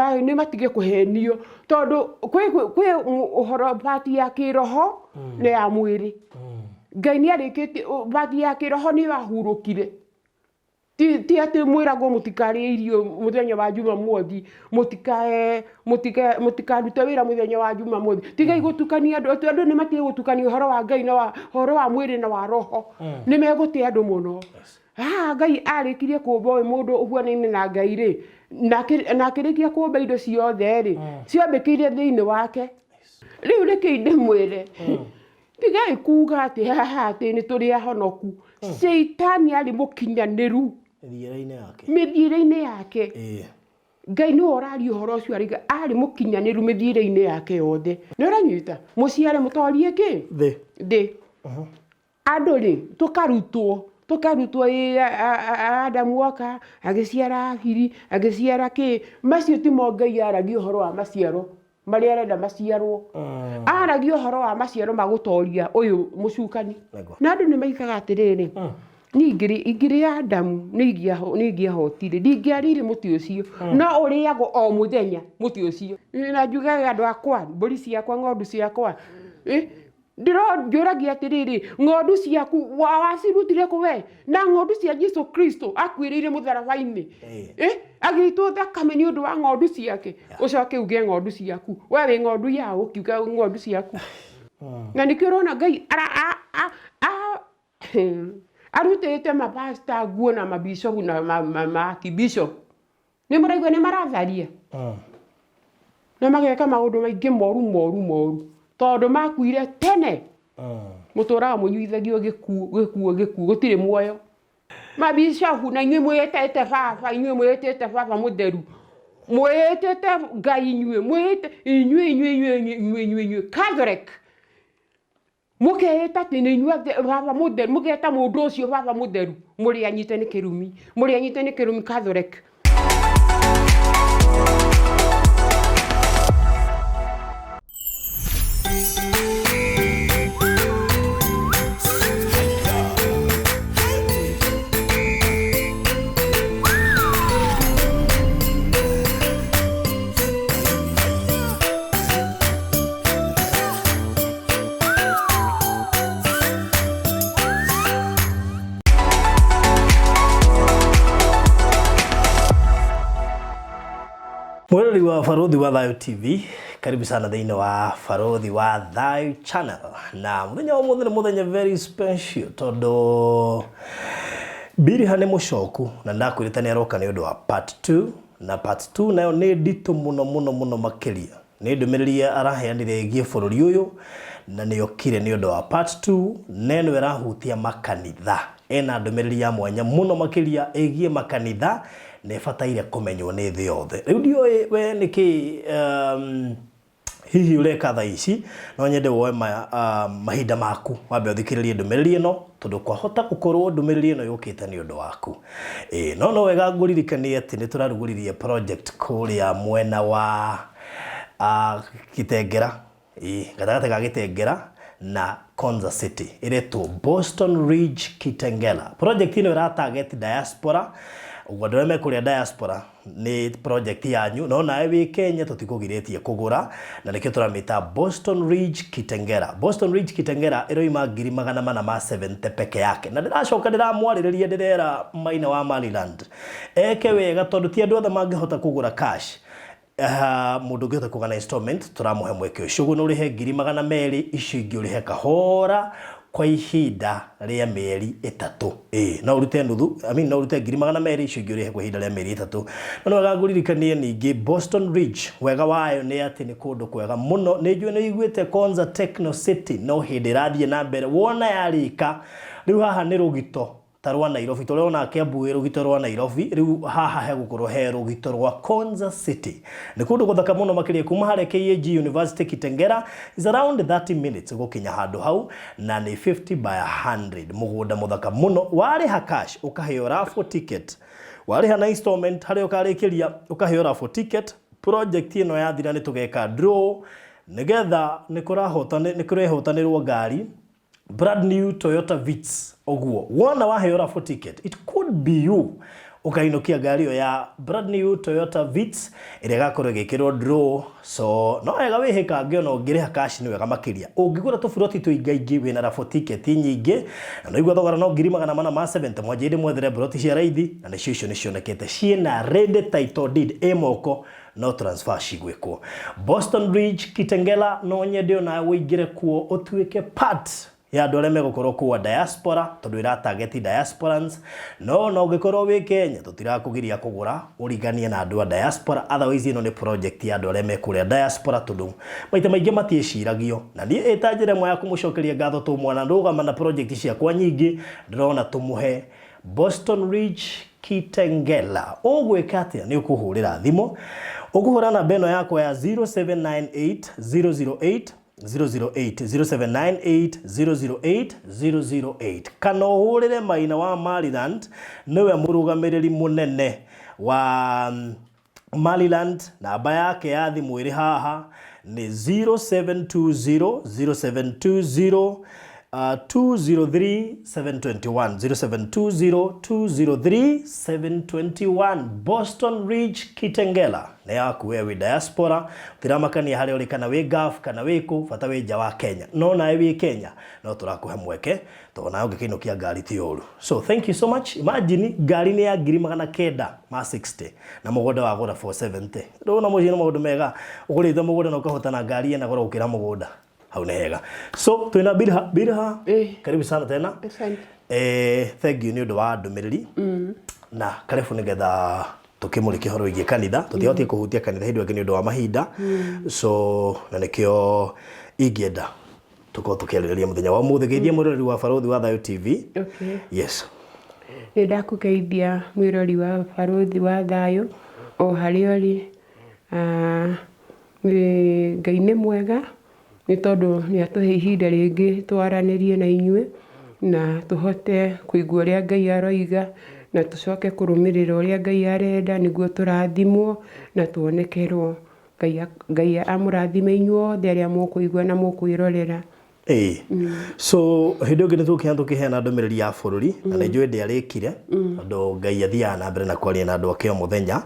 nĩ matige kũhenio tondũ kwĩ ũhoro bati ya kĩroho na ya mwĩrĩ. Ngai nĩ arĩkĩtie bati ya kĩroho nĩyo ahurũkire. Ti atĩ mwĩragwo mũtikarĩe irio mũthenya wa Jumamothi, mũtikae mũtikarute wĩra mũthenya wa Jumamothi. Tigai gũtukania andũ, atĩ andũ nĩ matige gũtukania ũhoro wa Ngai na wa ũhoro wa mwĩrĩ na wa roho. Nĩ megũte andũ mũno. Haha Ngai arĩkirie kũmba ũyũ mũndũ ũhuanaine na Ngai rĩ, na akĩrĩkia kũmba indo ciothe rĩ, ciombĩkĩire thĩinĩ wake. Rĩu rekei ndĩmwĩre, tigai kuga atĩ haha atĩ nĩ tũrĩ ahonoku. Caitani arĩ mũkinyanĩru Mĩthiĩre-inĩ yake. Mĩthiĩre-inĩ yake. Ngai nĩwe ũraria ũhoro ũcio arauga arĩ mũkinyanĩru mĩthiĩre-inĩ yake yothe. Nĩ ũranyita? Mũciare mũtorie kĩ? Thĩ. Thĩ. Andũ rĩ, tũkarutwo, tũkarutwo ĩ Adamu oka, agĩciara Habili, agĩciara kĩ, macio timo Ngai aragia ũhoro wa maciaro marĩa arenda maciarwo. Aragia ũhoro wa maciaro ma gũtoria ũyũ mũcukani. Na andũ nĩ maigaga atĩrĩrĩ, niĩ ingĩrĩa Adamu nĩ ingĩahotire, ndingĩarĩire mũtĩ ũcio, no ũrĩagwo o mũthenya mũtĩ ũcio. Na njuge andũ akwa, mbũri ciakwa, ng'ondu ciakwa, Ndĩronjũragia atĩrĩrĩ, ng'ondu ciaku wacirutire kũ we? Na ng'ondu cia Jesu Kristo akuĩrĩire mũtharaba-inĩ. Agĩitwo thakame nĩ ũndũ wa ng'ondu ciake. Ũcoke uge ng'ondu ciaku. We wĩ ng'ondu ya ũ ũkiuga ng'ondu ciaku? Na nĩkĩo ũrona Ngai arutĩte mapasta nguo na mabicobu na maakibishopu. Nĩ mũraigua nĩ maratharia na mageka maũndũ maingĩ moru moru moru tondũ makuire tene. Mũtũraga mũnyuithagio gĩkuũ gĩkuũ gĩkuũ, gũtirĩ muoyo. Mabicobu na inyuĩ mwĩtĩte baba, inyuĩ mwĩtĩte baba mũtheru, mwĩtĩte Ngai inyuĩ, mwĩtĩte inyuĩ inyuĩ inyuĩ inyuĩ inyuĩ inyuĩ Catholic. Mũkeĩta atĩ nĩ inyuĩ baba mũtheru, mũgeta mũndũ ũcio baba mũtheru, mũrĩ anyite nĩ kĩrumi, mũrĩ anyite nĩ kĩrumi Catholic. Mwĩrori wa Barũthi wa Thayũ TV, karibu sana thĩinĩ wa Barũthi wa Thayũ Channel. Na mũthenya wa ũmũthĩ nĩ mũthenya very special tondũ Biriha nĩ mũcoku na ndakwĩrĩte nĩ aroka nĩ ũndũ wa part 2 na part 2 nayo nĩ nditũ mũno mũno mũno makĩria. Nĩ ndũmĩrĩri araheanire ĩgiĩ bũrũri ũyũ na nĩokire nĩ ũndũ wa part 2 na ĩno ĩrahutia makanitha. Ena ndũmĩrĩri ya mwanya mũno makĩria ĩgiĩ makanitha na ĩbataire kũmenywo nĩ thĩ yothe. Rĩu ndiũĩ we nĩkĩ um, hihi ũreka thaa ici no nyende woe ma, uh, mahinda maku wambe ũthikĩrĩrie ndũmĩrĩri ĩno tondũ kwahota gũkorwo ndũmĩrĩri ĩno yũkĩte nĩ ũndũ waku. Ĩĩ, no no wega ngũririkanie atĩ nĩ tũrarugũririe project kũrĩa mwena wa uh, Gĩtengera, ĩĩ, gatagatĩ ga Gĩtengera na Konza City ĩretwo Boston Ridge Kitengela. Project ĩno ĩra target diaspora, ũguo andũ arĩa me kũrĩa diaspora nĩ project yanyu, no nawe wĩ Kenya tũtikũgirĩtie kũgũra, na nĩkĩo tũramĩta Boston Ridge Kitengela. Boston Ridge Kitengela ĩroima 470,000 peke yake. Na ndĩracoka ndĩramwarĩrĩria ndĩrera Maina wa Maryland eke wega tondũ ti andũ othe mangĩhota kũgũra cash. Mũndũ ũngĩhota kũgana installment tũramũhe mweke ũcio ũguo no ũrĩhe 200,000 icio ingĩ ũrĩhe kahora kwa ihinda rĩa mĩeri ĩtatũ. Ĩĩ no ũrute nuthu, I mean, no ũrute 200,000 icio ingĩ ũrĩhe kwa ihinda rĩa mĩeri ĩtatũ. No nĩ wega ngũririkanie ningĩ Boston Ridge wega wayo nĩ atĩ nĩ kũndũ kwega mũno. Nĩ njũĩ nĩ ũiguĩte Konza Techno City no hĩndĩ ĩrathiĩ na mbere wona yarĩka rĩu haha nĩ rũgito ta rwa Nairobi ta ũrĩa wonaga Kiambu ĩ rũgito rwa Nairobi rĩu haha hegũkorwo he rũgito rwa Konza City. Nĩ kũndũ gũthaka mũno makĩria kuma harĩa KAG University Kitengela is around 30 minutes gũkinya handũ hau na nĩ 50 by 100 mũgũnda mũthaka mũno. Warĩha cash ũkaheo raffle ticket, warĩha na installment harĩa ũkarĩkĩria ũkaheo raffle ticket. Project ĩno yathira nĩ tũgeka draw nĩgetha nĩ kũrehotanĩrwo ngari. Brand new Toyota Vitz ũguo wona waheo raffle ticket, it could be you ũkainũkia ngari ĩyo ya brand new Toyota Vitz ĩrĩa ĩgakorwo ĩgĩkĩrwo draw. So no wega wĩhĩkange, ona ũngĩrĩha cash nĩ wega makĩria. Ũngĩgũra tũburoti tũingaingĩ wĩna raffle ticket nyingĩ na no igua thogora no 470,000. Mwanjĩrĩ mwethere buroti cia raithi na nĩcio icio nĩcionekete ciĩna ready title deed ĩ moko, no transfer cigwĩkwo. Boston Ridge Kitengela, no nyende onawe ũingĩre kuo ũtuĩke part ya andũ arĩa megũkorwo kũa diaspora, tondũ ĩra target diasporans. No ũngĩkorwo wĩ Kenya, tũtirakũgiria kũgũra ũringanie na andũ a diaspora. Otherwise ĩno nĩ project ya andũ arĩa me kũrĩa diaspora, tondũ maita maingĩ matiĩciragio, na niĩ ĩta njĩra ĩmwe ya kũmũcokeria ngatho tũ mwana rũgama na project ciakwa nyingĩ ndĩrona tũmũhe Boston Ridge Kitengela. Ũgwĩka atĩa? Nĩ ũkũhũrĩra thimũ, ũkũhũra namba ĩno yakwa ya 0798 008 008, 0798 008 008, kana ũhũrĩre Maina wa Maryland, nĩwe mũrũgamĩrĩri mũnene wa Maryland. Namba yake ya thimũ ĩrĩ haha nĩ 0720 0720 203 721, 0720 203 721. Boston Ridge Kitengela nĩ yaku we wĩ diaspora, tiramakania harĩa ũrĩ, kana wĩ Gulf kana wĩ kũ, bata wĩ nja wa Kenya. No nawe wĩ Kenya no tũrakũhe mweke, tondũ nawe ũngĩkĩinũkia ngari ti ũru. So thank you so much. Imagine ngari nĩ ya 960,000 na mũgũnda wagũra 470. Ndũrona mũciĩ nĩ maũndũ mega, ũgũrĩte mũgũnda na ũkahota na ngari ĩna goro gũkĩra mũgũnda. Hau nĩ hega. So twĩna Bilha. Bilha, karibu sana tena. Asante. Thank you nĩ ũndũ wa ndũmĩrĩri na karibu nĩgetha tũkĩmũrĩke ũhoro wĩgiĩ kanitha. Tũtiahotire kũhutia kanitha hĩndĩ ĩyo ĩngĩ nĩ ũndũ wa mahinda, so na nĩkĩo ingĩenda tũkorwo tũkĩarĩrĩria mũthenya wa ũmũthĩ. Geithia mwĩroreri wa Barũthi wa Thayũ TV. Okay. Yes. Nĩ ndakũgeithia mwĩrori wa Barũthi wa Thayũ o harĩa ũrĩ. Ngai nĩ mwega nĩ tondũ nĩ atũhe ihinda rĩngĩ twaranĩrie na inyuĩ na tũhote kũigua ũrĩa Ngai aroiga na tũcoke kũrũmĩrĩra ũrĩa Ngai arenda nĩguo tũrathimwo na tuonekerwo. Ngai amũrathime inyuothe arĩa mũkũigua na mũkwĩrorera. Ĩĩ, so hĩndĩ ĩngĩ nĩ tũgũkinya tũkĩheana ndũmĩrĩri ya bũrũri, na nĩ njũĩ ndĩarĩkire, tondũ Ngai athiaga na mbere na kwaria na andũ ake o mũthenya.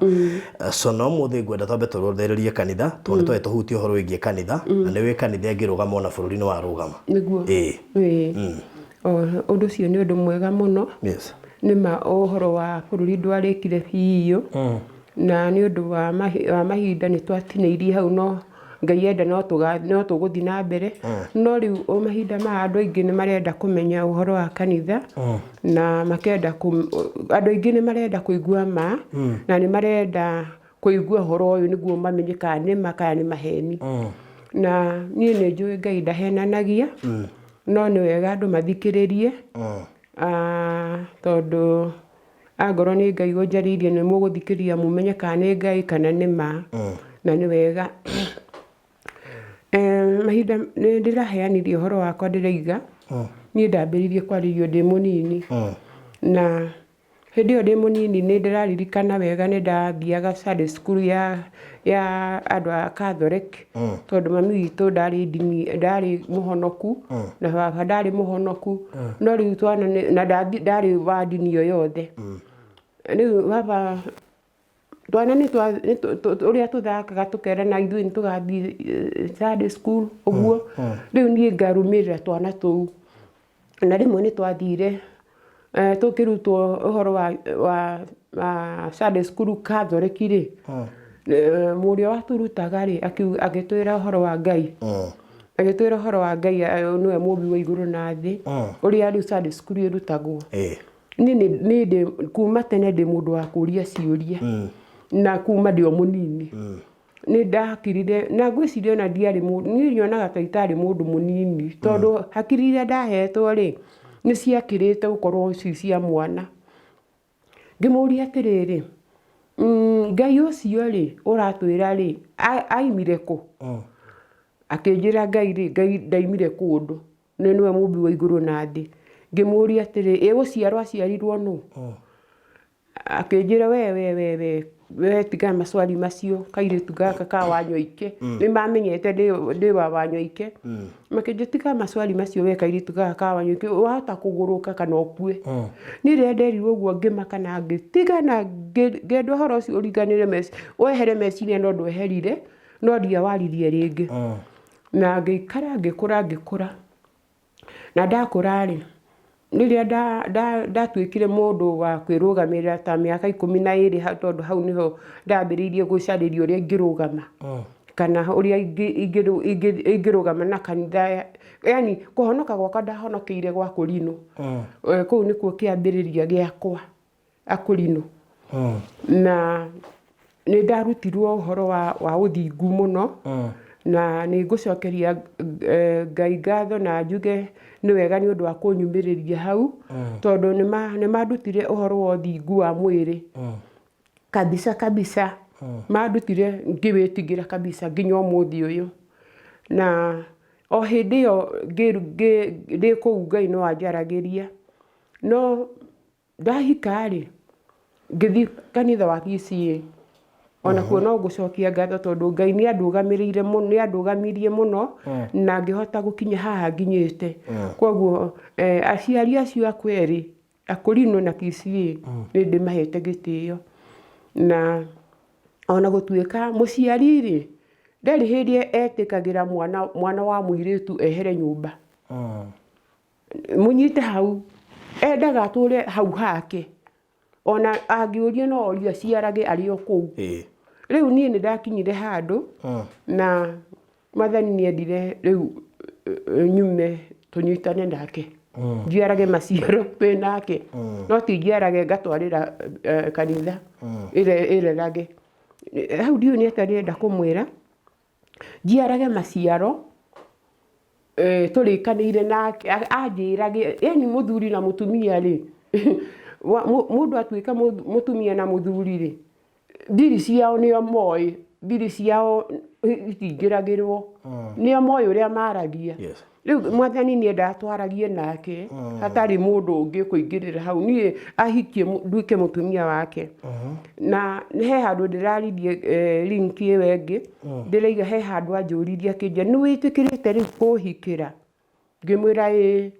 So no mũthĩ ngwenda twambe tũrũthĩrĩrie kanitha, tondũ nĩ twarĩ tũhutie ũhoro wĩgiĩ kanitha, na nĩ wĩ kanitha ĩngĩrũgama ona bũrũri nĩ warũgama. Nĩguo. Ĩĩ. O, ũndũ ũcio nĩ ũndũ mwega mũno. Nĩ ma ũhoro wa bũrũri ndwarĩkire biũ, na nĩ ũndũ wa mahinda nĩ twatinĩirie hau, no Ngai enda no tũgũthiĩ na mbere. No rĩu o mahinda maya andũ aingĩ nĩ marenda kũmenya ũhoro wa kanitha, na makenda andũ aingĩ nĩ marenda kũigua ma, na nĩ marenda kũigua ũhoro ũyũ nĩguo mamenye kana nĩ ma kana nĩ maheni. Na niĩ nĩ njũĩ Ngai ndahenanagia, no nĩ wega andũ mathikĩrĩrie, tondũ angorwo nĩ Ngai ũnjarĩirie, nĩ mũgũthikĩrĩria mũmenye kana nĩ Ngai kana nĩ ma, na nĩ wega. Mahinda nĩ ndĩraheanire ũhoro wakwa, ndĩraiga niĩ ndambĩrĩirie kwarĩrio ndĩ mũnini, na hĩndĩ ĩyo ndĩ mũnini nĩ ndĩraririkana wega nĩ ndathiaga Sunday school ya andũ a Catholic, tondũ mami witũ ndarĩ ndini, ndarĩ mũhonoku, na baba ndarĩ mũhonoku. No rĩu twana na ndarĩ wa ndini o yothe. Rĩu baba twana nĩ ũrĩa tũthakaga tũkerana ithuĩ nĩ tũgathiĩ Sunday school ũguo. Rĩu niĩ ngarũmĩrĩra twana tũu, na rĩmwe nĩ twathire tũkĩrutwo ũhoro wa Sunday school Catholic rĩ, mũrĩa watũrutaga rĩ agĩtwĩra ũhoro wa Ngai, agĩtwĩra ũhoro wa Ngai nĩwe mũmbi wa igũrũ na thĩ, ũrĩa rĩu Sunday school ĩrutagwo. Niĩ ndĩ kuma tene ndĩ mũndũ wa kũria ciũria, na kuma ndĩ o mũnini nĩ ndakirire na ngwĩciria ona ndiarĩ mũndũ, niĩ nyonaga ta itarĩ mũndũ mũnini, tondũ hakiri iria ndahetwo rĩ nĩ ciakĩrĩte gũkorwo ci cia mwana. Ngĩmũria atĩrĩrĩ, Ngai ũcio rĩ ũratwĩra rĩ aimire kũ? Akĩnjĩra Ngai rĩ, Ngai ndaimire kũndũ, nĩ nĩwe mũmbi wa igũrũ na thĩ. Ngĩmũria atĩrĩ, ĩ gũciarwo aciarirwo nũ? Akĩnjĩra we we we we. We tiga maswali macio, kairĩtu gaka ka Wanyoike. Nĩ mamenyete ndĩ wa Wanyoike. Makĩnjĩra tiga maswali macio we kairĩtu gaka ka Wanyoike, wahota kũgũrũka kana ũkue. Niĩ rĩrĩa nderirwo ũguo ngĩmaka na ngĩtiga na ngĩenda ũhoro ũcio ũriganĩre, wehere meciria no ndweherire, no ndiawaririe rĩngĩ. Na ngĩikara ngĩkũra ngĩkũra. Na ndakũra-rĩ, rĩrĩa ndatuĩkire mũndũ wa kwĩrũgamĩrĩra ta mĩaka 12 tondũ hau nĩho ndambĩrĩirie gũcarĩria ũrĩa ingĩrũgama, kana ũrĩa ingĩrũgama na kanitha, yaani kũhonoka gwakwa ndahonokeire gwa kũrinũ. Kũu nĩkuo kĩambĩrĩria gĩakwa. Akũrinũ. Na nĩ ndarutirwo ũhoro wa ũthingu mũno, na nĩ ngũcokeria Ngai ngatho na njuge nĩ wega nĩ ũndũ wa kũnyumĩrĩria hau, tondũ nĩ mandutire ũhoro wa ũthingu wa mwĩrĩ. Kabisa kabisa. Mandutire ngĩwĩtigĩra kabisa nginya ũmũthĩ ũyũ. Na o hĩndĩ ĩyo ndĩ kũu Ngai no anjaragĩria. No Ndahika-rĩ, ngĩthiĩ kanitha wa PCEA, onakuo no ngũcokia ngatho tondũ Ngai nĩ andũgamĩrĩire mũno, nĩ andũgamirie mũno na ngĩhota gũkinya haha nginyĩte. Koguo aciari acio akwa erĩ, Akũrinũ na PCEA, nĩ ndĩmahete gĩtĩo. Na ona gũtuĩka mũciari-rĩ, ndarĩ hĩndĩ etĩkagĩra mwana wa mũirĩtu ehere nyũmba. Mũnyite hau, endaga atũre hau hake, ona angĩũrio no orio aciarage arĩ o kũu. Rĩu niĩ nĩ ndakinyire handũ na mwathani nĩ endire rĩu nyume tũnyitane nake, njiarage maciaro twĩ nake, no ti njiarage ngatwarĩra kanitha ĩrerage. Hau ndiũĩ nĩ atĩa ndĩrenda kũmwĩra, njiarage maciaro tũrĩkanĩire nake, anjĩrage, yaani mũthuri na mũtumia rĩ, mũndũ atuĩka mũtumia na mũthuri rĩ, thiri ciao nĩo moĩ, thiri ciao itingĩragĩrwo, nĩo moĩ ũrĩa maragia. Rĩu mwathani nĩ endaga twaragie nake hatarĩ mũndũ ũngĩ kũingĩrĩra hau, niĩ ahikie nduĩke mũtumia wake. Na he handũ ndĩraririe link ĩyo ĩngĩ, ndĩraiga he handũ anjũririe akĩnjĩra nĩ wĩtĩkĩrĩte rĩu kũhikĩra? Ngĩmwĩra ĩĩ.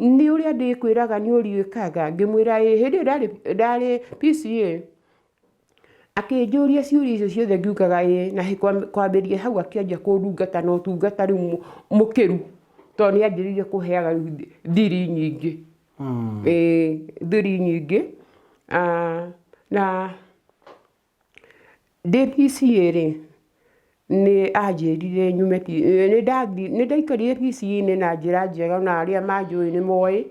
Nĩ ũrĩa ndĩkwĩraga nĩ ũrĩkaga? Ngĩmwĩra ĩĩ. Hĩndĩ ĩyo ndarĩ PCEA. Akĩnjũria ciũria icio ciothe ngiugaga ĩĩ, na kwambĩrĩria hau akĩanjia kũndungata na ũtungata rĩu mũkĩru, tondũ nĩ anjĩrĩirie kũheaga rĩu thiri nyingĩ. Ĩĩ thiri nyingĩ. Na ndĩ PCEA rĩ, Nĩ anjĩrire nyume nĩ ndaikarire PCEA-inĩ na njĩra njega na arĩa manjũĩ nĩ moĩ,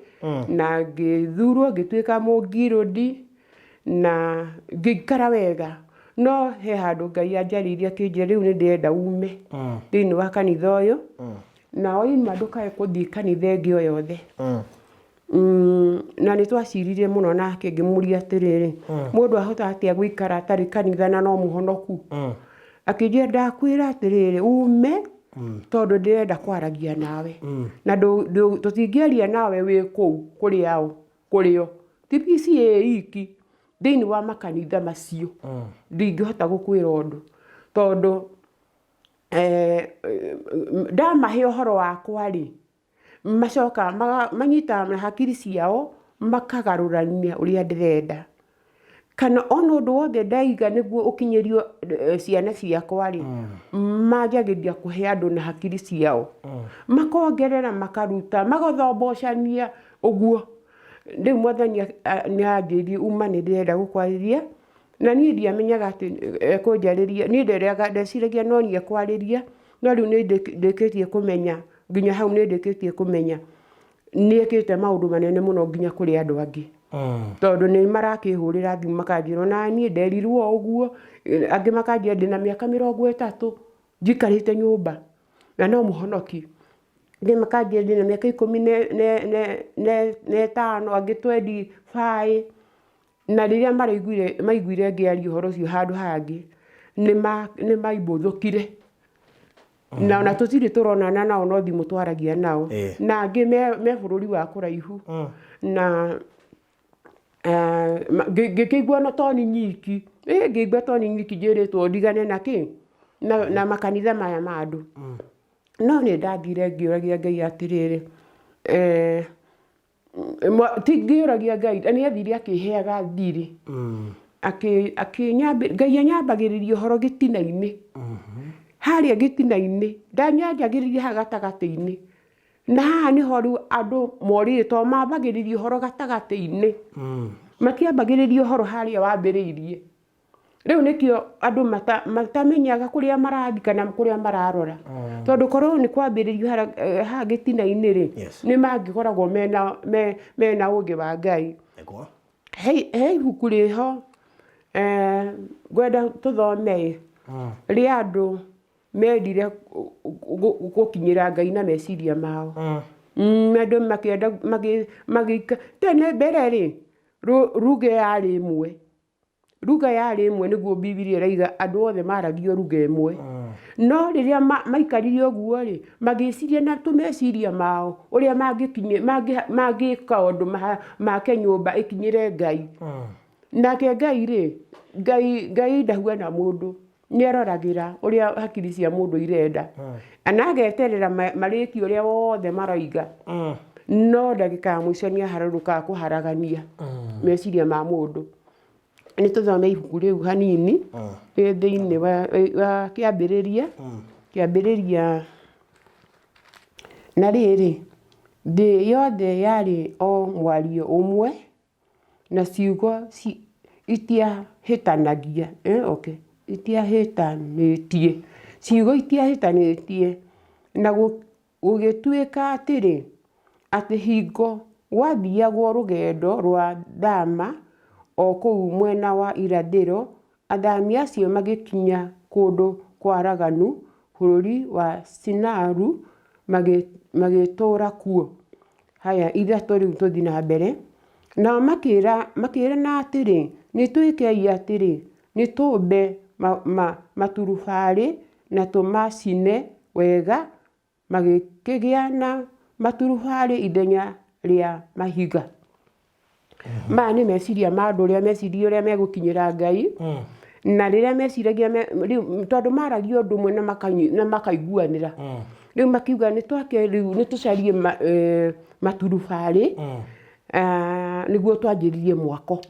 na ngĩthurwo ngĩtuĩka mũngirũndi na ngĩikara wega. No he handũ Ngai anjarĩirie akĩnjĩra rĩu nĩ ndĩrenda ume thĩinĩ wa kanitha ũyũ, na wauma ndũkae gũthiĩ kanitha ĩngĩ o yothe. Na nĩ twacirire mũno nake ngĩmũria atĩrĩrĩ, mũndũ ahota atĩa gũikara atarĩ kanitha na no mũhonoku? Akĩnjĩra ndakwĩra atĩrĩrĩ, ume tondũ ndĩrenda kwaragia nawe. Na tũtingĩaria nawe wĩ kũu kũrĩ ao, kũrĩ o. Ti PCEA iki, thĩinĩ wa makanitha macio ndingĩhota gũkwĩra ũndũ. Tondũ ndamahe ũhoro wakwa rĩ, Macokaga manyitaga na hakiri ciao makagarũrania ũrĩa ndĩrenda. Kana ona ũndũ wothe ndaiga nĩguo ũkinyĩrio ciana ciakwa rĩ, manjagĩrĩria kũhe andũ na hakiri ciao. Makongerera makaruta, magathombocania ũguo. Rĩu Mwathani nĩ anjĩrire uma nĩ ndĩrenda gũkwarĩria, na niĩ ndiamenyaga atĩ ekũnjarĩria, niĩ ndeciragia no niĩ ekwarĩria, no rĩu nĩ ndĩkĩtie kũmenya Nginya hau nĩ ndĩkĩtie kũmenya nĩ ekĩte maũndũ manene mũno nginya kũrĩ andũ angĩ. Tondũ nĩ marakĩhũrĩra thimũ makanjĩra ona niĩ nderirwo o ũguo, angĩ makanjĩra ndĩna mĩaka 30 njikarĩte nyũmba na no mũhonoki. Angĩ makanjĩra ndĩna mĩaka 15, angĩ 25. Na rĩrĩa maraiguire maiguire ngĩaria ũhoro ũcio handũ hangĩ, nĩ maimbũthũkire. Na ona tũtirĩ tũronana nao no thimũ twaragia nao. Na angĩ me bũrũri wa kũraihu. Na Eh, ngĩkĩigua no to nĩ nyiki. Ĩ ngĩigua to nĩ nyiki njĩrĩtwo ndigane na kĩ? Na makanitha maya ma andũ. No nĩ ndathire ngĩũragia Ngai atĩrĩrĩ, eh, ti ngĩũragia Ngai, nĩ athire akĩheaga thirĩ. Ngai anyambagĩrĩria ũhoro gĩtina-inĩ. Harĩa gĩtina-inĩ, ndanyanjagĩrĩria haha gatagatĩ-inĩ. Na haha nĩho rĩu andũ morĩte tondũ mambagĩrĩria ũhoro gatagatĩ-inĩ. Matiambagĩrĩria ũhoro harĩa wambĩrĩirie. Rĩu nĩkĩo andũ matamenyaga kũrĩa marathiĩ kana kũrĩa mararora. Tondũ korwo nĩ kwambĩrĩrio haha gĩtina-inĩ rĩ, nĩ mangĩkoragwo mena ũgĩ wa Ngai. He ibuku rĩho ngwenda tũthome ĩ, rĩa andũ mendire gũkinyĩra Ngai na meciria mao. Andũ makĩenda tene mbere rĩ, ruga yarĩ ĩmwe. Ruga yarĩ ĩmwe nĩguo Bibilia ĩraiga andũ othe maragia o ruga ĩmwe. No rĩrĩa maikarire ũguo rĩ, magĩciria na tũmeciria mao ũrĩa mangĩka ũndũ make nyũmba ĩkinyĩre Ngai. Nake Ngai rĩ, Ngai, Ngai ndahuana mũndũ, nĩ aroragĩra ũrĩa hakiri cia mũndũ irenda. Na ageterera marĩkie ũrĩa wothe maroiga. No ndagĩka ya mũico nĩ aharũrũkaga kũharagania meciria ma mũndũ. Nĩ tũthome ibuku rĩu hanini, rĩ thĩinĩ wa Kĩambĩrĩria, Kĩambĩrĩria, na rĩrĩ, thĩ yothe yarĩ o mwario ũmwe na ciugo itiahĩtanagia, okay, itiahĩtanĩtie, ciugo itiahĩtanĩtie na Gũgĩtuĩka atĩrĩ, atĩ hingo gwathiagwo rũgendo rũa Thama o kũu mwena wa irathĩro, athami acio magĩkinya kũndũ kwaraganu bũrũri wa Shinaru, magĩtũũra kuo. Haya, ithatũ rĩu tũthiĩ na mbere. Nao makĩĩrana atĩrĩ, Nĩtwĩkei atĩrĩ, nĩtũũmbe maturubarĩ na tũmacine wega, magĩkĩgĩa na maturubarĩ ithenya rĩa mahiga. Maya nĩ meciria ma andũ ũrĩa meciririe ũrĩa megũkinyĩra Ngai, na rĩrĩa meciragia rĩu tondũ maragia ũndũ ũmwe na makaiguanĩra, rĩu makiuga nĩ twake rĩu nĩ tũcarie maturubarĩ nĩguo twanjĩrĩrie mwako.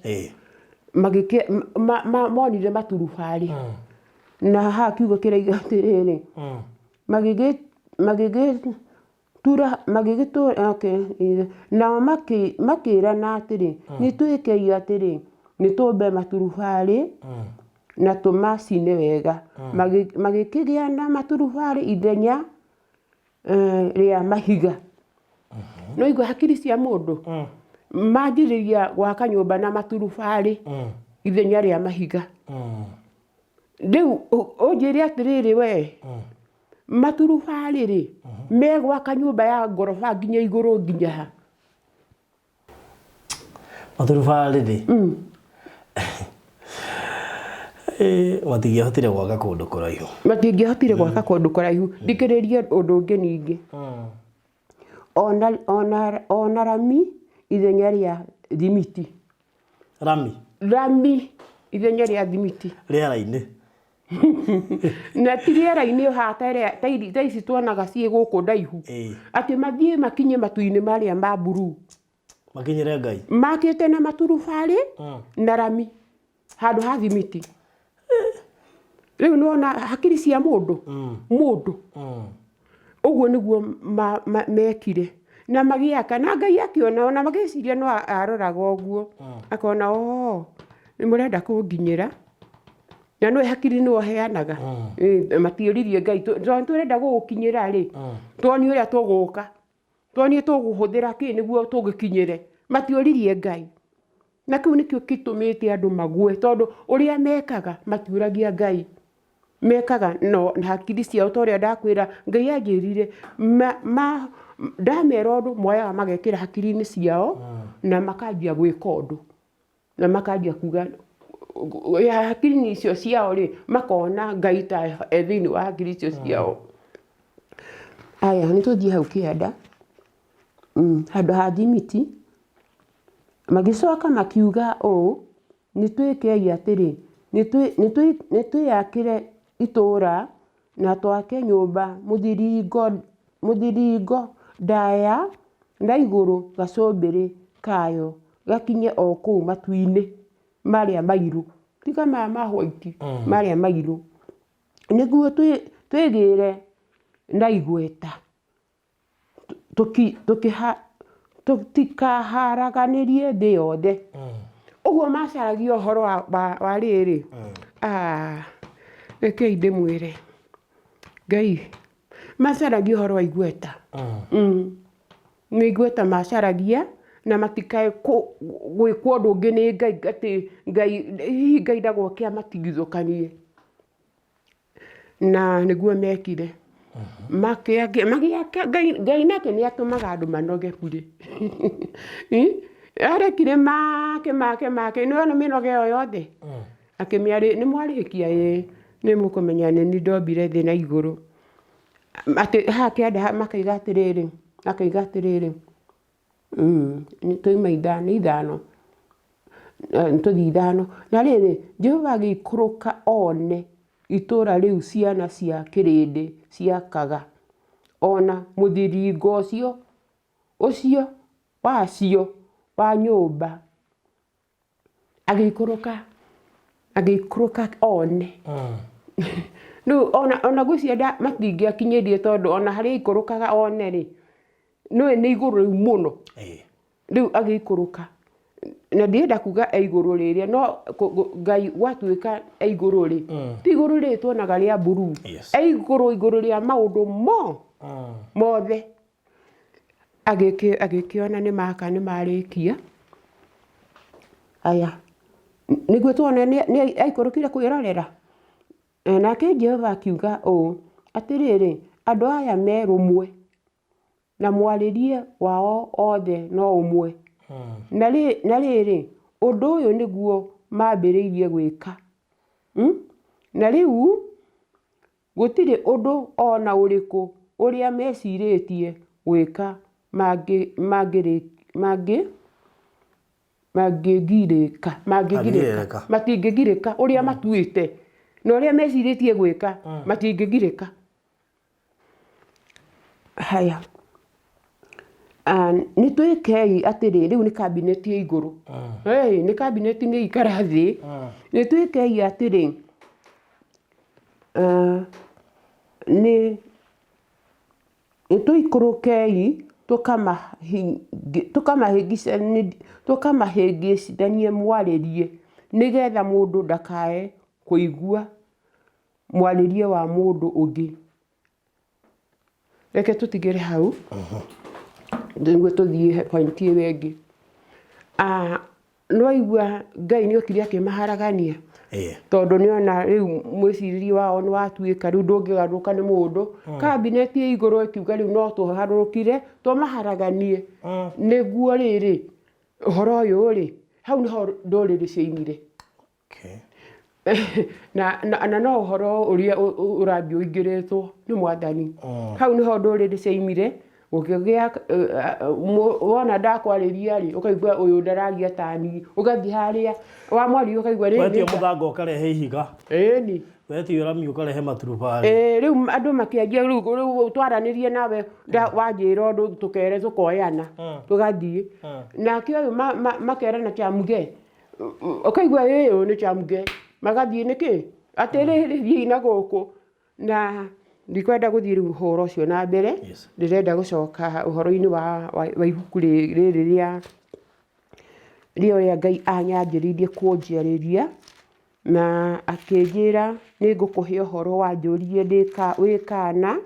Monire maturubarĩ. Na haha kiugo kĩroiga atĩrĩrĩ, magĩgĩtura magĩgĩtũra okay, nao makĩrana atĩrĩ, nĩ twĩkei atĩrĩ, nĩ tũmbe maturubarĩ na tũmacine wega. Magĩkĩgĩa na maturubarĩ ithenya rĩa mahiga. Nĩ waigua hakiri cia mũndũ? Manjĩrĩria gwaka nyũmba na maturubarĩ ithenya rĩa mahiga. Rĩu ũnjĩre atĩrĩrĩ we, maturubarĩ rĩ, megwaka nyũmba ya ngoroba nginya igũrũ nginya ha? Maturubarĩ rĩ, matingĩahotire gwaka kũndũ kũraihu. Matingĩahotire gwaka kũndũ kũraihu. Thikĩrĩria ũndũ ũngĩ ningĩ. Ona rami ithenya rĩa thimiti. Rami? Rami ithenya rĩa thimiti. Rĩera-inĩ. Na ti rĩera-inĩ ũhaana ta ici tuonaga ciĩ gũkũ ndaihu. Atĩ mathiĩ makinye matu-inĩ marĩa ma mburuu. Makinyĩre Ngai. Makĩte na maturubarĩ na rami handũ ha thimiti. Rĩu nĩwona hakiri cia mũndũ, mũndũ. Ũguo nĩguo mekire na magĩaka na Ngai akĩona ona magĩciria no aroraga ũguo akona oo nĩ mũrenda kũnginyĩra na nĩwe hakiri nĩwe ũheanaga. Matiũririe Ngai tondũ tũrenda gũgũkinyĩra rĩ, tuonie ũrĩa tũgũka, tuonie tũgũhũthĩra kĩ nĩguo tũgĩkinyĩre. Matiũririe Ngai. Na kĩu nĩkĩo gĩtũmĩte andũ magwe tondũ ũrĩa mekaga matiũragia Ngai. Mekaga no na hakiri ciao ta ũrĩa ndakwĩra Ngai anjĩrire ndamera ũndũ moyaga magekĩra hakiri-inĩ ciao na makanjia gwĩka ũndũ. Na makanjia kuga hakiri-inĩ icio ciao rĩ makona Ngai ta e thĩinĩ wa hakiri icio ciao. Aya nĩ tũthiĩ hau kĩanda handũ ha thimiti. Magĩcoka makiuga ũũ, Nĩ twĩkei atĩrĩ, nĩ twĩakĩre itũũra na twake nyũmba mũthiringo ndaya na igũrũ gacũmbĩrĩ kayo gakinye o kũu matu-inĩ marĩa mairũ, tiga maya ma white, marĩa mairũ, nĩguo twĩgĩre na igweta. Tũtikaharaganĩrie thĩ yothe. Ũguo macaragia ũhoro wa rĩrĩ, ah, rekei ndĩmwĩre, Ngai, macaragia ũhoro wa igweta. Nĩ igweta macaragia na matikae gwĩkwo ũndũ ũngĩ nĩ Ngai atĩ Ngai, hihi Ngai ndagoke amatigithũkanie. Na nĩguo mekire. Magĩaka, Ngai nake nĩ atũmaga andũ manoge burĩ. Arekire make make make, nĩ wona mĩnoga ĩyo yothe? Akĩmĩarĩ, nĩ mwarĩkia ĩĩ, nĩ mũkũmenya nĩ niĩ ndombire thĩ na igũrũ. Atĩ haha kĩanda makaiga atĩrĩrĩ, akaiga atĩrĩrĩ, Twauma ithano, ithano, tũthiĩ ithano. Na rĩrĩ, Jehova agĩikũrũka one itũũra rĩu ciana cia kĩrĩndĩ ciakaga, o na mũthiringo ũcio, ũcio wacio wa nyũmba. Agĩikũrũka, agĩikũrũka one. Rĩu ona ona ngwĩciria matingĩakinyĩrie tondũ ona harĩa aikũrũkaga one rĩ, nĩũĩ nĩ igũrũ rĩu mũno. Rĩu agĩikũrũka, na ndirenda kuga e igũrũ rĩrĩa, no Ngai gwatuĩka e igũrũ rĩ, ti igũrũ rĩrĩ tuonaga rĩa mburuu, e igũrũ igũrũ rĩa maũndũ mothe. Agĩkĩona nĩ maka nĩ marĩkia. Aya, nĩguo tuone nĩ aikũrũkire kwĩrorera. Nake Jehova akiuga ũũ, Atĩrĩrĩ, andũ aya me rũmwe, na mwarĩrie wao othe no ũmwe. Na rĩrĩ, ũndũ ũyũ nĩguo mambĩrĩirie gwĩka. Na rĩu Gũtirĩ ũndũ o na ũrĩkũ ũrĩa mecirĩtie gwĩka mangĩgirĩka, matingĩgirĩka, ũrĩa matuĩte na ũrĩa mecirĩtie gwĩka matingĩgirĩka. Haya, nĩ twĩkei atĩrĩ, rĩu nĩ kabineti ya igũrũ, nĩ kabineti nĩ ikara thĩ, nĩ twĩkei atĩrĩ, Nĩ tũikũrũkei tũkamahĩngĩcithanie mwarĩrie, nĩgetha mũndũ ndakae kũigua mwarĩrie wa mũndũ ũngĩ. Reke tũtigĩre hau nĩguo tũthiĩ point ĩyo ĩngĩ. Nĩwaigua Ngai nĩokire akĩmaharagania? Tondũ nĩona rĩu mwĩcirĩrie wao nĩwatuĩka rĩu ndũngĩgarũrũka nĩ mũndũ. Cabinet ĩ igũrũ ĩkiuga rĩu no tũharũrũkire tũmaharaganie nĩguo rĩrĩ, ũhoro ũyũ rĩ, hau nĩho ndũrĩrĩ ciaimire. Okay. Na, na, na no ũhoro ũrĩa ũrathiĩ ũingĩrĩtwo nĩ mwathani. Hau nĩho ndũrĩrĩ ciaimire gũkĩgĩa wona ndakwarĩria rĩ, ũkaigua ũyũ ndaragia tani, ũgathiĩ harĩa wamwaria ũkaigua rĩ Wetio mũthanga ũkarehe ihiga. Ĩni. Wetio rami ũkarehe maturubarĩ. Ĩĩ, rĩu andũ makĩanjia rĩu rĩu twaranĩrie nawe wanjĩra ũndũ tũkere tũkoyana tũgathiĩ. Nake ũyũ makerana Kĩamuge, Ũkaigua ĩ ũyũ nĩ Chamge, magathiĩ nĩkĩ? Atĩrĩrĩ thiĩi na gũkũ. Na ndikwenda gũthiĩ rĩu ũhoro ũcio na mbere, ndĩrenda gũcoka ũhoro-inĩ wa ibuku rĩrĩ rĩa ũrĩa Ngai anyanjĩrĩirie kũnjarĩria, na akĩnjĩra nĩ ngũkũhe ũhoro wanjũririe wĩ kana.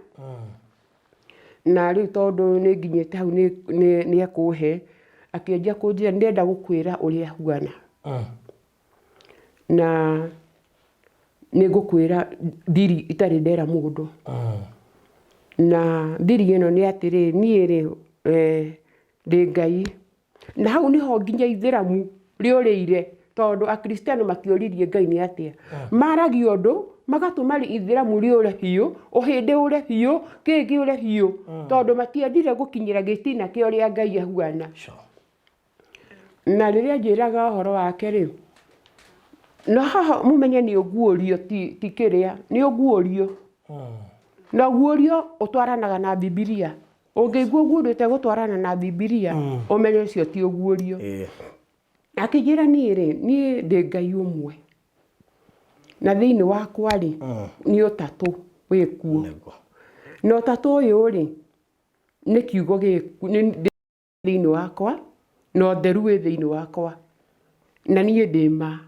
Na rĩu tondũ nĩ nginyĩte hau nĩ ekũhe, akĩanjia kũnjĩra ndĩrenda gũkwĩra ũrĩa huana. Na nĩ ngũkwĩra thiri itarĩ ndera mũndũ. Na thiri ĩno nĩ atĩrĩ, niĩ rĩ, ndĩ Ngai. Na hau nĩho nginya ithĩramu rĩũrĩire tondũ akristiano matioririe Ngai nĩ atĩa. Maragia ũndũ magatũma ithĩramu rĩũre biũ, ũhĩndĩ ũre biũ, kĩĩ kĩũre biũ tondũ matiendire gũkinyĩra gĩtina kĩa ũrĩa Ngai ahuana. Na rĩrĩa anjĩraga ũhoro wake rĩ, na haha mũmenye nĩ ũguũrio ti, ti kĩrĩa, nĩ ũguũrio. Na ũguũrio ũtwaranaga na Bibilia. Ũngĩigua ũguũrio ũtegũtwarana na Bibilia, ũmenye ũcio ti ũguũrio. Akĩnjĩra niĩ rĩ, niĩ ndĩ Ngai ũmwe. Na thĩinĩ wakwa rĩ, nĩ ũtatũ wĩkuo. Na ũtatũ ũyũ rĩ, nĩ kiugo gĩku, nĩ thĩinĩ wakwa, na ũtheru wĩ thĩinĩ wakwa. Na niĩ ndĩ ma.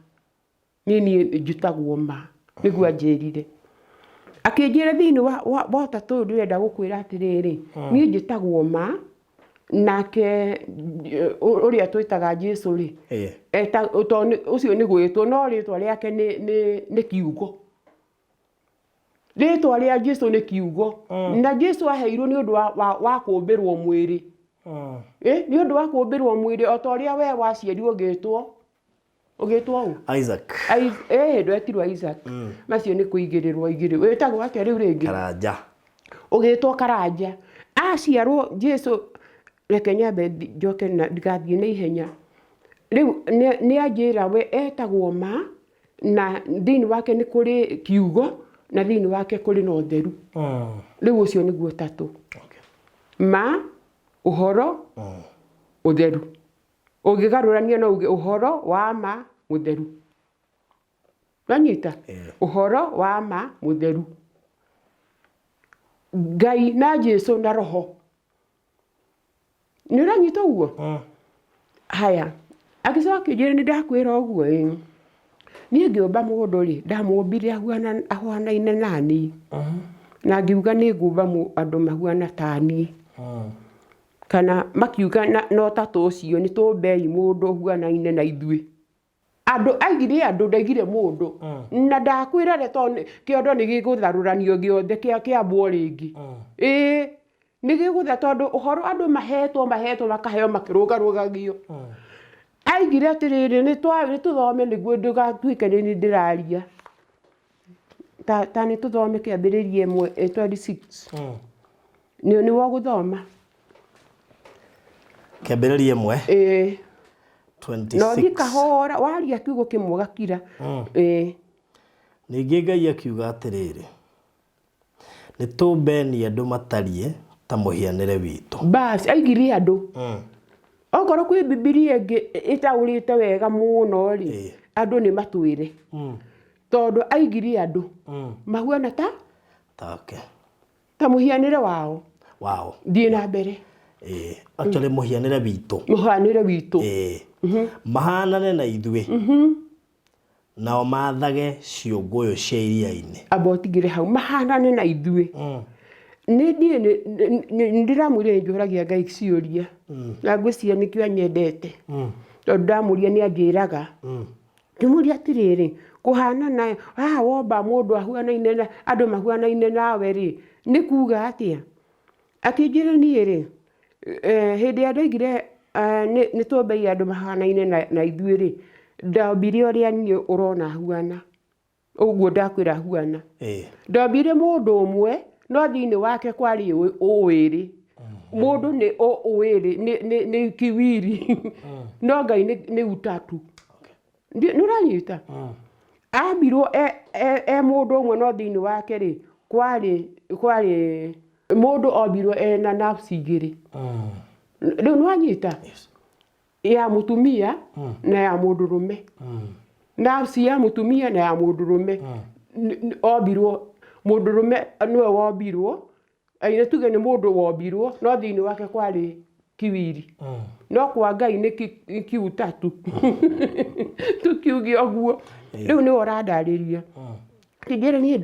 Niĩ niĩ njĩtagwo ma. Nĩguo anjĩrire. Akĩnjĩra thĩinĩ wa, wa, wa ũtatũ ũyũ ndĩrenda gũkwĩra atĩrĩrĩ, niĩ njĩtagwo ma, nake ũrĩa twĩtaga Jesu rĩ, tondũ ũcio nĩ gwĩtwo, no rĩtwa rĩake nĩ kiugo. Rĩtwa rĩa Jesu nĩ kiugo. Na Jesu aheirwo nĩ ũndũ wa kũmbĩrwo mwĩrĩ. Nĩ ũndũ wa kũmbĩrwo mwĩrĩ o ta ũrĩa we waciarirwo ũgĩtwo. Ũgĩtwo ũ? Isaac. Ndwetirwo Isaac. Macio nĩ kũigĩrĩrwo igĩrĩ. Wĩtagwo atĩa rĩu rĩngĩ? Karanja. Ũgĩtwo Karanja. Aciarwo Jesu, reke nyambe njoke na ndigathiĩ na ihenya. Rĩu nĩ anjĩra we etagwo ma, na thĩinĩ wake nĩ kũrĩ kiugo, na thĩinĩ wake kũrĩ na ũtheru. Rĩu ũcio nĩguo ũtatũ. Ma, ũhoro, ũtheru. Ũngĩgarũrania no uge ũhoro wa ma mũtheru. Wanyita? Ũhoro wa ma mũtheru. Ngai na Jesu na Roho. Nĩ ũranyita ũguo? Haya, agĩcoka akĩnjĩra nĩ ndakwĩra ũguo ĩ. Niĩ ngĩũmba mũndũ rĩ, ndamũmbire ahuanaine na niĩ. Na ngiuga nĩ ngũmba andũ mahuana ta niĩ. Kana makiuga na ũtatũ ũcio nĩ tũmbei mũndũ ũhuanaine na ithuĩ. Andũ aigire andũ ndaigire mũndũ. Na ndakwĩra re tondũ kĩondo nĩ gĩgũtharũranio gĩothe kĩambwo rĩngĩ. Ĩĩ, nĩ gĩgũtha tondũ ũhoro andũ mahetwo mahetwo makaheo makĩrũgarũgagio. Aigire atĩrĩrĩ, nĩ tũthome nĩguo ndũgatuĩke nĩ niĩ ndĩraria. Ta nĩ tũthome kĩambĩrĩria ĩmwe 26. Nĩ wogũthoma? Kĩambĩrĩria ĩmwe. Ĩĩ. 26. Na ũthiĩ kahora, waria kiugo kĩmwe ũgakira. Ĩĩ. Ningĩ Ngai akiuga atĩrĩrĩ, nĩ tũmbeni andũ matariĩ ta mũhianĩre witũ. Bas, aigire andũ. Okorwo kwĩ Bibilia ĩngĩ ĩtaũrĩte wega mũno rĩ, andũ nĩ matwĩre. Tondũ aigire andũ mahuana ta Take. ta mũhianĩre wao. Wao. Thiĩ na mbere. Actually mũhianĩre witũ. Mũhianĩre witũ. Mahanane na ithuĩ. Nao mathage ciũngũyũ cia iria-inĩ. Amba ũtigĩre hau, mahanane na ithuĩ. Nĩ niĩ nĩ ndĩramwĩrire nĩ njũragia Ngai ciũria. Na ngwĩciria nĩkĩo anyendete. Tondũ ndamũria nĩ anjĩraga. Ngĩmũria atĩrĩrĩ, kũhanana, haha womba mũndũ ahuanaine na, andũ mahuanaine nawe rĩ, nĩ kuga atĩa? Akĩnjĩra niĩ rĩ, hĩndĩ ĩrĩa ndoigire nĩ tũmbei andũ mahanaine na ithuĩ rĩ, ndombire ũrĩa niĩ ũrona huana, ũguo ndakwĩra huana. Ndombire mũndũ ũmwe, no thĩinĩ wake kwarĩ ũwĩrĩ. Mũndũ nĩ ũwĩrĩ, nĩ kiwiri, no Ngai nĩ utatu. Nĩ ũranyita? Ambirwo e mũndũ ũmwe no thĩinĩ wake rĩ, kwarĩ mũndũ ombirwo ena nafsi igĩrĩ. Rĩu nĩ wanyita? Ya mũtumia na ya mũndũrũme. Nafsi ya mũtumia na ya mũndũrũme. Ombirwo, mũndũrũme nĩwe wombirwo, nĩ tuge nĩ mũndũ wombirwo, no thĩinĩ wake kwarĩ kiwiri. No kwa Ngai nĩ kiutatu. Tũkiuge ũguo. Rĩu nĩwe ũrandarĩria. Kĩngĩra niĩ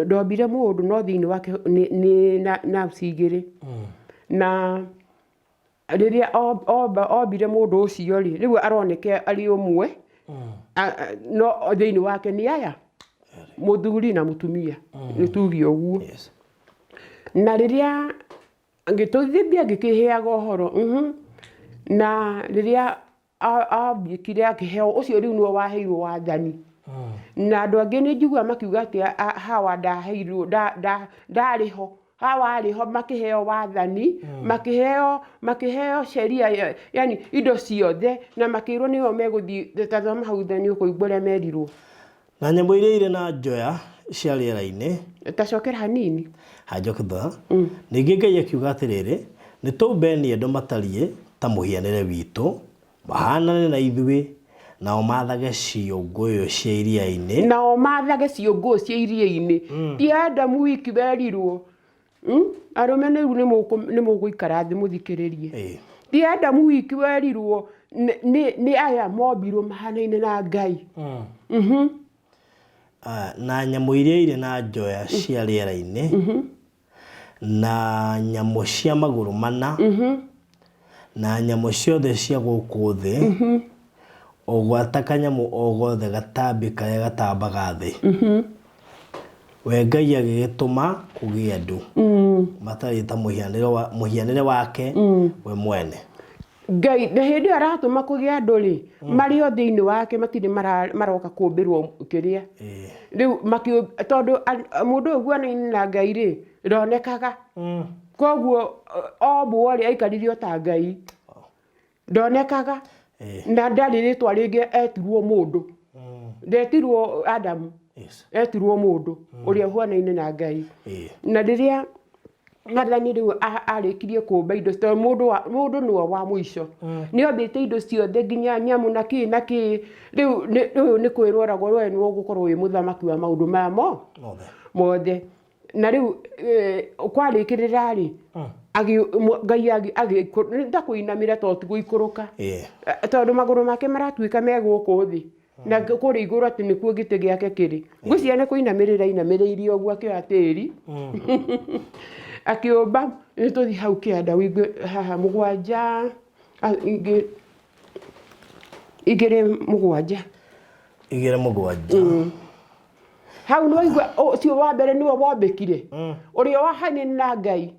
ndombire mũndũ no thĩinĩ wake nĩ nafsi igĩrĩ. Na rĩrĩa ombire mũndũ ũcio rĩ, rĩu aroneka arĩ ũmwe, no thĩinĩ wake nĩ aya, mũthuri na mũtumia, nĩ tuge ũguo. Na rĩrĩa ngĩtũthibia ngĩkĩheaga ũhoro, na rĩrĩa ambĩkire akĩheo, ũcio rĩu nĩwe waheirwo wathani. Na andũ angĩ nĩ njiguaga makiuga atĩ Hawa ndaheirwo, ndarĩ ho. Hawa arĩ ho makĩheo wathani, makĩheo makĩheo sheria yani indo ciothe, na makĩrwo nĩo megũthiĩ. Ta thoma hau thani ũkũigua ũrĩa merirwo. Na nyamũ iria irĩ na njoya cia rĩera-inĩ. Tacokera hanini. Hanjoketha. Ningĩ Ngai akiuga atĩrĩrĩ, nĩ tũmbeni andũ matariĩ ta mũhianĩre witũ, mahaanane na ithuĩ, nao maathage ciũngũyũ cia iria-inĩ. Nao maathage ciũngũyũ cia iria-inĩ. Ti Adamu wiki werirwo. Arũme rĩu nĩ mũgũikara thĩ mũthikĩrĩrie. Ti Adamu wiki werirwo, nĩ aya mombirwo mahanaine na Ngai. Na nyamũ iria irĩ na njoya cia rĩera-inĩ, na nyamũ cia magũrũ mana, na nyamũ ciothe cia gũkũ thĩ, o gwata kanyamũ o gothe gatambi karĩa gatambaga thĩ. We Ngai agĩgĩtũma kũgĩe andũ matariĩ ta mũhianĩre wake we mwene. Ngai na hĩndĩ ĩyo aratũma kũgĩe andũ rĩ, marĩ o thĩinĩ wake, matirĩ maroka kũmbĩrwo kĩrĩa. Rĩu tondũ mũndũ ũyũ ũguanaine na Ngai rĩ, ndonekaga. Koguo ombwo rĩ, aikarire o ta Ngai. Ndonekaga. Na ndarĩ rĩtwa rĩngĩ etirwo mũndũ. Ndetirwo Adamu. Etirwo mũndũ ũrĩa ũhuanaine na Ngai. Na rĩrĩa Mwathani rĩu arĩkirie kũmba indo, tondũ mũndũ nĩwe wa mũico, nĩ ombĩte indo ciothe nginya nyamũ na kĩ na kĩ. Rĩu ũyũ nĩ kwĩrwo eragwo, we nĩwe ũgũkorwo wĩ mũthamaki wa maũndũ maya mothe. Mothe. Na rĩu kwarĩkĩrĩra rĩ, Ngai nĩ ta kũinamĩra tondũ ti gũikũrũka. Tondũ magũrũ make maratuĩka me gũkũ thĩ na kũrĩa igũrũ atĩ nĩkuo gĩtĩ gĩake kĩrĩ. Ngwĩciria nĩ kũinamĩrĩra ainamĩrĩire ũguo, akĩoya tĩri akĩũmba. Nĩ tũthiĩ hau kĩanda ũigue haha mũgwanja, 2:7. 2:7. Hau nĩ waigua ũcio wa mbere nĩwe wombĩkire, ũrĩa wahanaine na Ngai.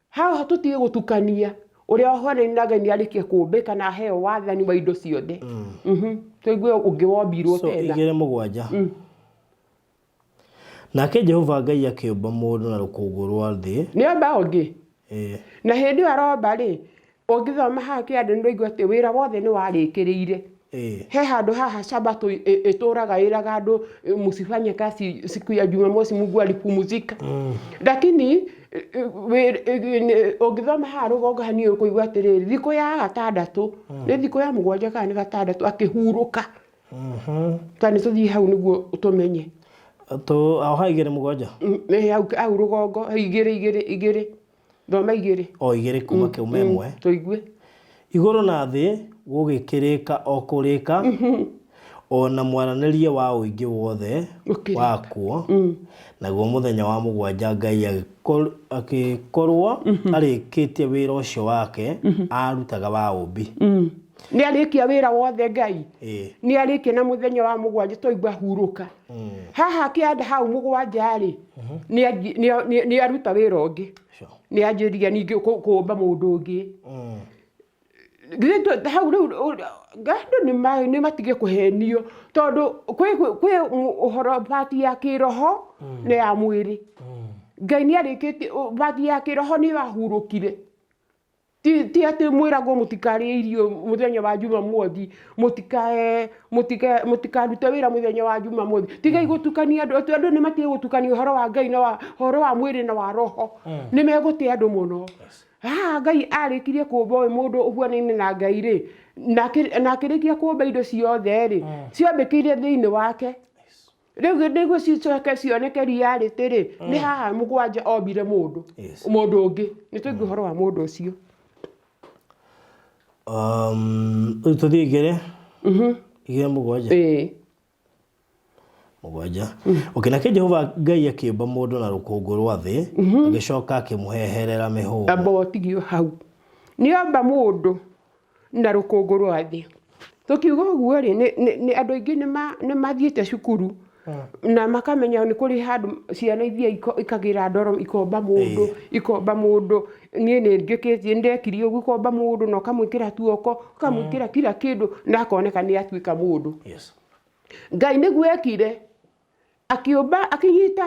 Haha tũtige gũtukania, ũrĩa wahanaine na Ngai nĩ arĩkia kũmbĩka na aheo wathani wa indo ciothe. Tũigue ũngĩ wombirwo So tena. 2:7. Nake Jehova Ngai akĩũmba mũndũ na rũkũngũ rwa thĩ. Nĩ omba ũngĩ. Na hĩndĩ ĩyo aromba rĩ, ũngĩthoma haha kĩanda nĩ ũraigua atĩ wĩra wothe nĩ warĩkĩrĩire. He handũ haha Sabato ĩtũraga ĩraga andũ, msifanye kazi siku ya Jumamosi, Mungu alipumzika. Lakini ũngĩthoma haha rũgongo hanini ũkũigua atĩrĩrĩ, thikũ ya gatandatũ, nĩ thikũ ya mũgwanja kana nĩ gatandatũ, akĩhurũka. Ta nĩ tũthiĩ hau nĩguo tũmenye. Aho ha 2:7. Nĩ hau rũgongo, igĩrĩ igĩrĩ igĩrĩ. Thoma igĩrĩ. O igĩrĩ kuma kĩuma ĩmwe. Tũigue. Igũrũ na thĩ gũgĩkĩrĩka o kũrĩka, o na mwaranĩrie wa ũingĩ wothe Ũkĩrĩka. wakuo. Naguo mũthenya wa mũgwanja Ngai agĩkorwo arĩkĩtie wĩra ũcio wake aarutaga wa ũũmbi. Nĩ arĩkia wĩra wothe Ngai. Nĩ arĩkia na mũthenya wa mũgwanja twaigua hurũka. Haha kĩanda hau mũgwanja rĩ, nĩ aruta wĩra ũngĩ. Nĩ anjĩria ningĩ kũmba mũndũ ũngĩ. Githĩ hau rĩu andũ nĩ matige kũhenio, tondũ kwĩ ũhoro part ya kĩroho na ya mwĩrĩ. Ngai nĩ arĩkĩtie part ya kĩroho, nĩ ahurũkire. Ti atĩ mwĩragwo mũtikarĩe irio mũthenya wa Jumamothi, mũtikarute wĩra mũthenya wa Jumamothi. Tigai gũtukania andũ, atĩ andũ nĩ matige gũtukania ũhoro wa Ngai na ũhoro wa mwĩrĩ na wa roho. Nĩ megũte andũ mũno. Haha Ngai arĩkirie kũmba ũyũ mũndũ ũhuanaine na Ngai rĩ, na akĩrĩkia kũmba indo ciothe rĩ, ciombĩkĩire thĩinĩ wake. Rĩu nĩguo cicoke cioneke reality rĩ, nĩ haha mũgwanja ombire mũndũ. Mũndũ ũngĩ. Nĩ tũigue ũhoro wa mũndũ ũcio. Rĩu tũthiĩ igĩrĩ. 2:7. 7. Okay, nake Jehova Ngai akĩũmba mũndũ na rũkũngũ rwa thĩ, agĩcoka akĩmũheherera mĩhũmũ. Amba ũtigio hau. Nĩ omba mũndũ na rũkũngũ rwa thĩ. Tũkiuga ũguo rĩ, nĩ andũ aingĩ nĩ mathiĩte cukuru na makamenya nĩ kũrĩ handũ ciana ithiaga ikagĩra ndoro, ikomba mũndũ, ikomba mũndũ. Niĩ nĩ njĩkĩtie, nĩ ndekire ũguo, ikomba mũndũ na ũkamwĩkĩra tuoko, ũkamwĩkĩra kila kĩndũ na akoneka nĩ atuĩka mũndũ. Ngai nĩguo ekire. Akĩũmba, akĩnyita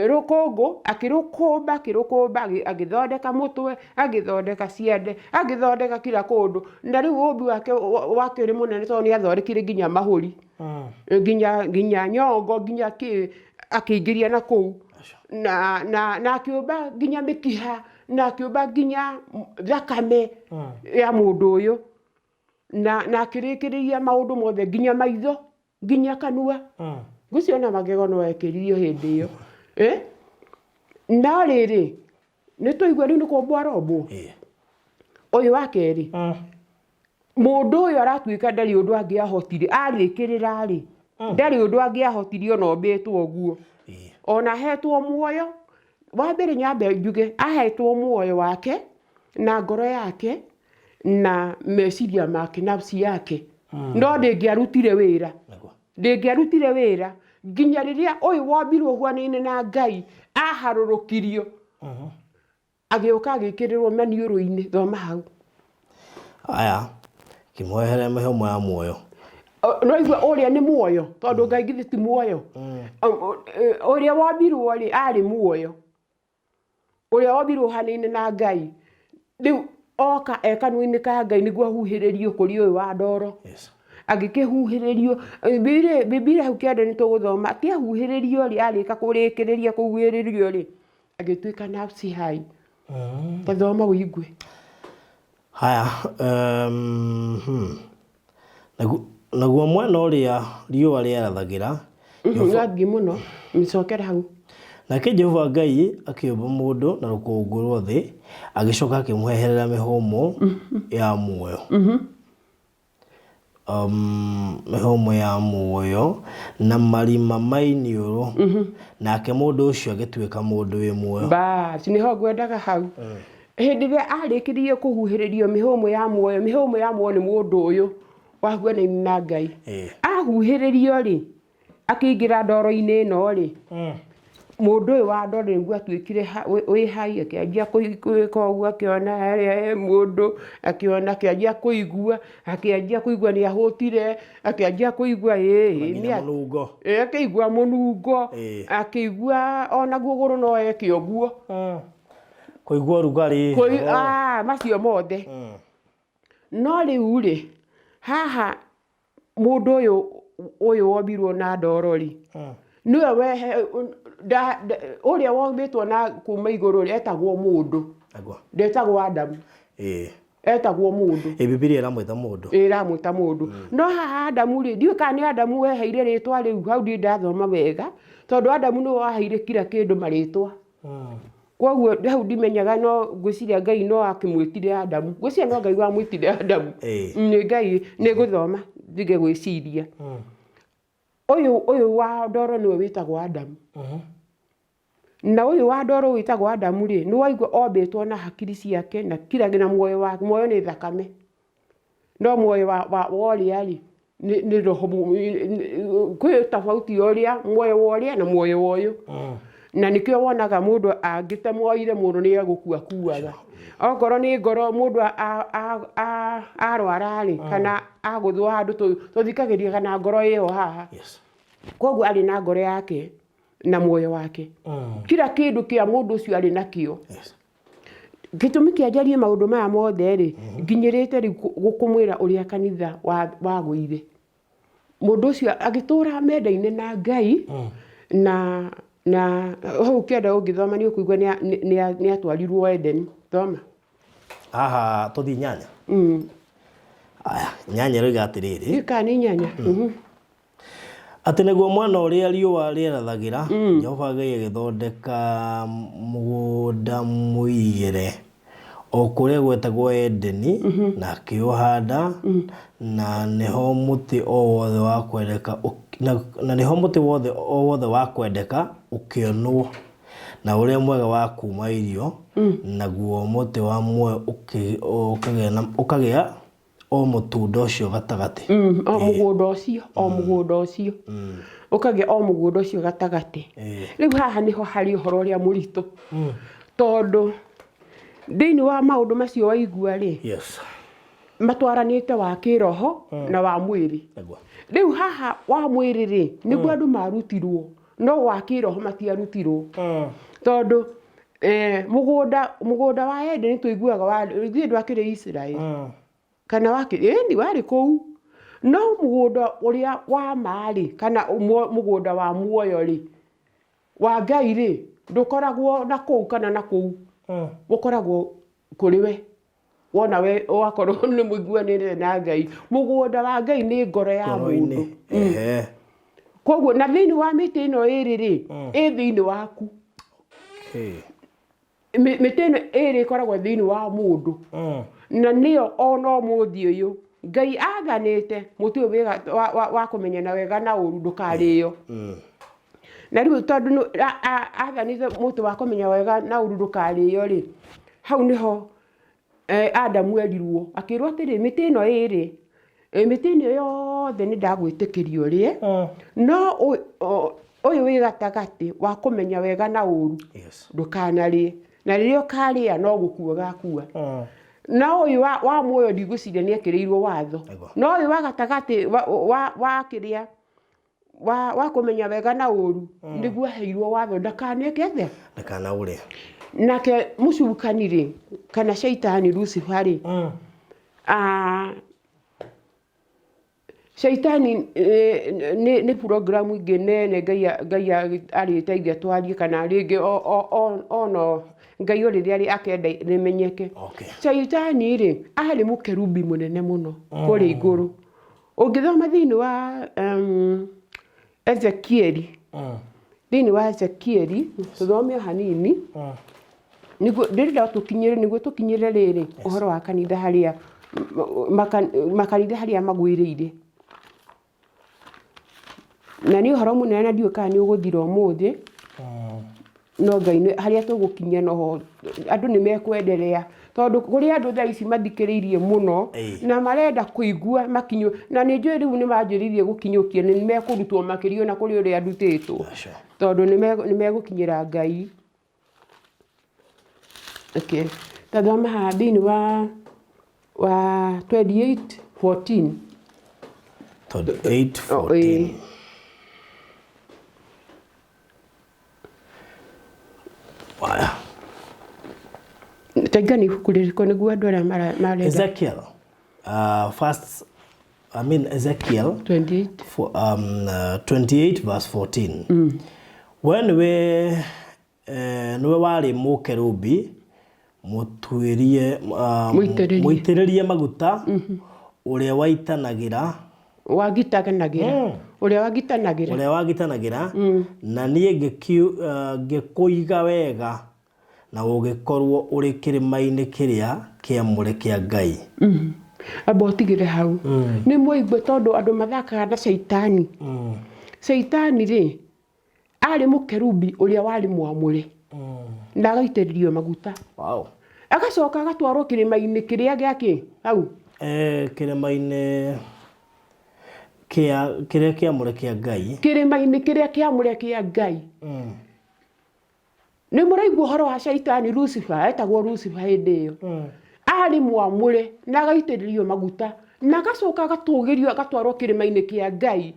rũkũngũ, akĩrũkũmba, akĩrũkũmba, agĩthondeka mũtwe, agĩthondeka ciande, agĩthondeka kila kũndũ. Na rĩu ũmbi wake wakĩrĩ mũnene tondũ nĩ athondekire nginya mahũri, nginya nyongo, nginya kĩ, akĩingĩria na kũu. Na akĩũmba nginya mĩkiha, na akĩũmba nginya thakame ya mũndũ ũyũ. Na akĩrĩkĩrĩria maũndũ mothe nginya maitho. Nginya kanua. Ngwĩciria ona magego no ekĩririo hĩndĩ ĩyo. Eh? No rĩrĩ, nĩ twaigua rĩu nĩ kũmbwo arombwo. Ũyũ wa kerĩ, mũndũ ũyũ aratuĩka ndarĩ ũndũ angĩahotire, arĩkĩrĩra rĩ, ndarĩ ũndũ angĩahotire ona ombĩtwo ũguo. Ona ahetwo muoyo, wa mbere nyambe njuge, ahetwo muoyo wake, na ngoro yake, na meciria make, nafsi yake. No ndĩngĩarutire wĩra. Ndĩngĩarutire wĩra nginya rĩrĩa ũyũ wombirwo ũhuanaine na Ngai aharũrũkirio. Agĩũka agĩkĩrĩrwo maniũrũ-inĩ. Thoma hau. Aya, kĩmwehere mĩhũmũ ya muoyo. No igua ũrĩa nĩ muoyo, tondũ Ngai githĩ ti muoyo. Ũrĩa wombirwo rĩ, arĩ muoyo. Ũrĩa wombirwo ũhanaine na Ngai. Rĩu oka e kanua-inĩ ka Ngai nĩguo ahuhĩrĩrio kũrĩ ũyũ wa ndoro. Agĩkĩhuhĩrĩrio, Bibilia hau kĩanda nĩ tũgũthoma, atĩ ahuhĩrĩrio rĩ, arĩka kũrĩkĩrĩria kũhuhĩrĩrio rĩ, agĩtuĩka nafsi hai. Ta thoma ũigue. Haya, Naguo mwena ũrĩa riũa rĩarathagĩra, Wathiĩ mũno, cokera hau. Nake Jehova Ngai akĩũmba mũndũ na rũkũngũ rwa thĩ, agĩcoka akĩmũheherera mĩhũmũ ya muoyo. Mĩhũmũ ya muoyo na marima ma iniũrũ, nake mũndũ ũcio agĩtuĩka mũndũ wĩ muoyo. Bas, nĩho ngwendaga hau. Hĩndĩ ĩrĩa arĩkĩrĩirie kũhuhĩrĩrio mĩhũmũ ya muoyo, mĩhũmũ ya muoyo nĩ mũndũ ũyũ wahuanaine na Ngai. Ahuhĩrĩrio rĩ, akĩingĩra ndoro-inĩ ĩno rĩ, mũndũ ũyũ wa ndoro nĩguo atuĩkire wĩ hai, akĩanjia gwĩka ũguo, akĩona harĩa he mũndũ, akĩona, akĩanjia kũigua, akĩanjia kũigua nĩ ahũtire, akĩanjia kũigua ĩĩ, Nginya mũnungo. Akĩigua mũnungo, akĩigua ona kũgũrũ no eke ũguo. Kũigua ũrugarĩ. Macio mothe. No rĩu rĩ, haha mũndũ ũyũ ũyũ wombirwo na ndoro rĩ, nĩwe wehe, ũrĩa wombĩtwo na kuma igũrũ rĩ, etagwo mũndũ. Ndetagwo Adamu. Etagwo mũndũ. Ĩ, Bibilia ĩramwĩta mũndũ. Ĩramwĩta mũndũ. No haha Adamu rĩ, ndiũĩ kana nĩ Adamu weheire rĩtwa rĩu, hau ndirĩ ndathoma wega, tondũ Adamu nĩwe waheire kira kĩndũ marĩtwa. Koguo hau ndimenyaga, no ngwĩciria Ngai no akĩmwĩtire Adamu. Ngwĩciria no Ngai wamwĩtire Adamu. Nĩ Ngai, nĩ gũthoma ndige gwĩciria. Ũyũ wa ndoro nĩwe wĩtagwo Adamu. Na ũyũ wa ndoro wĩtagwo Adamu rĩ, nĩ waigua ombĩtwo na hakiri ciake na kila na muoyo wake, muoyo nĩ thakame. No muoyo wa ũrĩa rĩ, nĩ roho, kwĩ tofauti ya ũrĩa, muoyo wa ũrĩa na muoyo wa ũyũ. Na nĩkĩo wonaga mũndũ angĩtemwoire mũno nĩ egũkua akuaga. Okorwo nĩ ngoro mũndũ arwara rĩ, kana agũthwo handũ tũthikagĩrĩria kana ngoro ĩho haha. Koguo arĩ na ngoro yake na muoyo wake. Kila kĩndũ kĩa mũndũ ũcio arĩ nakĩo. Gĩtũmi kĩa njarie maũndũ maya mothe rĩ, nginyĩrĩte rĩu kũmwĩra ũrĩa kanitha wagũire. Mũndũ ũcio agĩtũra mendaine na Ngai, na hau ũkĩenda ũngĩthoma nĩ ũkũigua nĩ atwarirwo Eden. Thoma. Haha tũthiĩ nyanya. Aya, nyanya ĩroiga atĩrĩrĩ. Ndiũĩ kana nĩ nyanya. Atĩ nĩguo mwena ũrĩa riũa rĩarathagĩra, Jehova Ngai agĩthondeka mũgũnda mũirigĩre o kũrĩa gwetagwo Edeni, na akĩũhanda, na nĩho mũtĩ o wothe wa kwendeka, na nĩho mũtĩ wothe o wothe wa kwendeka ũkĩonwo, na ũrĩa mwega wa kuuma irio, naguo mũtĩ wa muoyo ũkagĩa o mũtunda ũcio gatagatĩ. O mũgũnda ũcio, o mũgũnda ũcio. Ũkagĩa o mũgũnda ũcio gatagatĩ. Rĩu haha nĩho harĩ ũhoro ũrĩa mũritũ. Tondũ thĩinĩ wa maũndũ macio waigua rĩ, Matwaranĩte wa kĩroho na wa mwĩrĩ. Nĩguo. Rĩu haha wa mwĩrĩ rĩ, nĩguo andũ marutirwo, no wa kĩroho matiarutirwo. Tondũ mũgũnda mũgũnda wa Edeni tũiguaga warĩ, ithuĩ ndwakĩrĩ Isiraeli. Kana wakĩ, ĩni warĩ kũu. No mũgũnda ũrĩa wa ma rĩ, kana mũgũnda wa muoyo rĩ, wa Ngai rĩ, ndũkoragwo na kũu kana na kũu. Ũkoragwo kũrĩ we. Wona we wakorwo nĩ mũiguanĩre na Ngai. Mũgũnda wa Ngai nĩ ngoro ya Ngoro-inĩ. mũndũ. Ehe. Koguo na thĩinĩ wa mĩtĩ ĩno ĩrĩ rĩ, ĩ thĩinĩ waku. Okay. Mĩtĩ ĩno ĩrĩ ĩkoragwo thĩinĩ wa mũndũ. Na nĩyo ona ũmũthĩ ũyũ Ngai athanĩte mũtĩ ũyũ wa kũmenyana wega na ũru ndũkarĩo. Na rĩu tondũ athanĩte mũtĩ wa kũmenya wega na ũru ndũkarĩo rĩ, hau nĩho Adamu erirwo, akĩrwo atĩrĩ, mĩtĩ ĩno ĩrĩ, mĩtĩ ĩno yothe nĩ ndagwĩtĩkĩria ũrĩe, no ũyũ wĩ gatagatĩ wa kũmenya wega na ũru ndũkanarĩe, na rĩrĩa ũkarĩa no gũkua ũgakua. Na ũyũ wa muoyo ndigwĩciria nĩ ekĩrĩirwo watho, no ũyũ wa gatagatĩ wa kĩrĩa wa kũmenya wega na ũru nĩguo aheirwo watho ndakaneke atĩa, Ndakanaũrĩe. Nake mũcukani rĩ, kana shaitani Lucifer rĩ, shaitani nĩ programu ĩngĩ nene Ngai Ngai arĩteithia twarie, kana rĩngĩ ono Ngai o rĩrĩa akenda rĩmenyeke. Shaitani rĩ, arĩ mũkerubi mũnene mũno kũrĩa igũrũ. Ũngĩthoma thĩinĩ wa Ezekieli, thĩinĩ wa Ezekieli, tũthome o hanini, nĩguo ndĩrenda tũkinyĩre, nĩguo tũkinyĩre rĩrĩ ũhoro wa kanitha harĩa makanitha harĩa magwĩrĩire. Na nĩ ũhoro mũnene na ndiũĩ kana nĩ ũgũthira ũmũthĩ, no Ngai harĩa tũgũkinyia noho andũ nĩ mekwenderea, tondũ kũrĩ andũ thaa ici mathikĩrĩirie mũno na marenda kũigua makinyũ, na nĩ njũĩ rĩu nĩ manjĩrĩirie gũkinyũkia, nĩ mekũrutwo makĩria ona kũrĩ ũrĩa ndutĩtwo, tondũ nĩ megũkinyĩra Ngai. Okay. Tathoma haha thĩinĩ wa 28:14. 28:14. Waya. Taiga nĩ ibuku rĩrĩkũ nĩguo andũ arĩa marenda? Ezekiel. First, I mean Ezekiel 28. For, 28 verse 14. We nĩwe warĩ mũkerubi mũtuĩrie, Mũitĩrĩrie. mũitĩrĩrie maguta, ũrĩa waitanagĩra, Wagitanagĩra. Ũrĩa wagitanagĩra. Ũrĩa wagitanagĩra, na niĩ ngĩkũiga wega na ũgĩkorwo ũrĩ kĩrĩma-inĩ kĩrĩa kĩamũre kĩa Ngai. Amba ũtigĩre hau. Nĩ mwaigua, tondũ andũ mathakaga na caitani. Caitani rĩ, arĩ mũkerubi ũrĩa warĩ mwamũre na agaitĩrĩrio maguta. Agacoka agatwarwo kĩrĩma-inĩ kĩrĩa gĩa kĩ hau? Kĩrĩma-inĩ kĩa kĩrĩa kĩamũre kĩa Ngai. Kĩrĩma-inĩ kĩrĩa kĩamũre kĩa Ngai. Nĩ mũraigua ũhoro wa caitani Lucifer, etagwo Lucifer hĩndĩ ĩyo. Arĩ mwamũre na agaitĩrĩrio maguta na agacoka agatũgĩrio agatwarwo kĩrĩma-inĩ kĩa Ngai.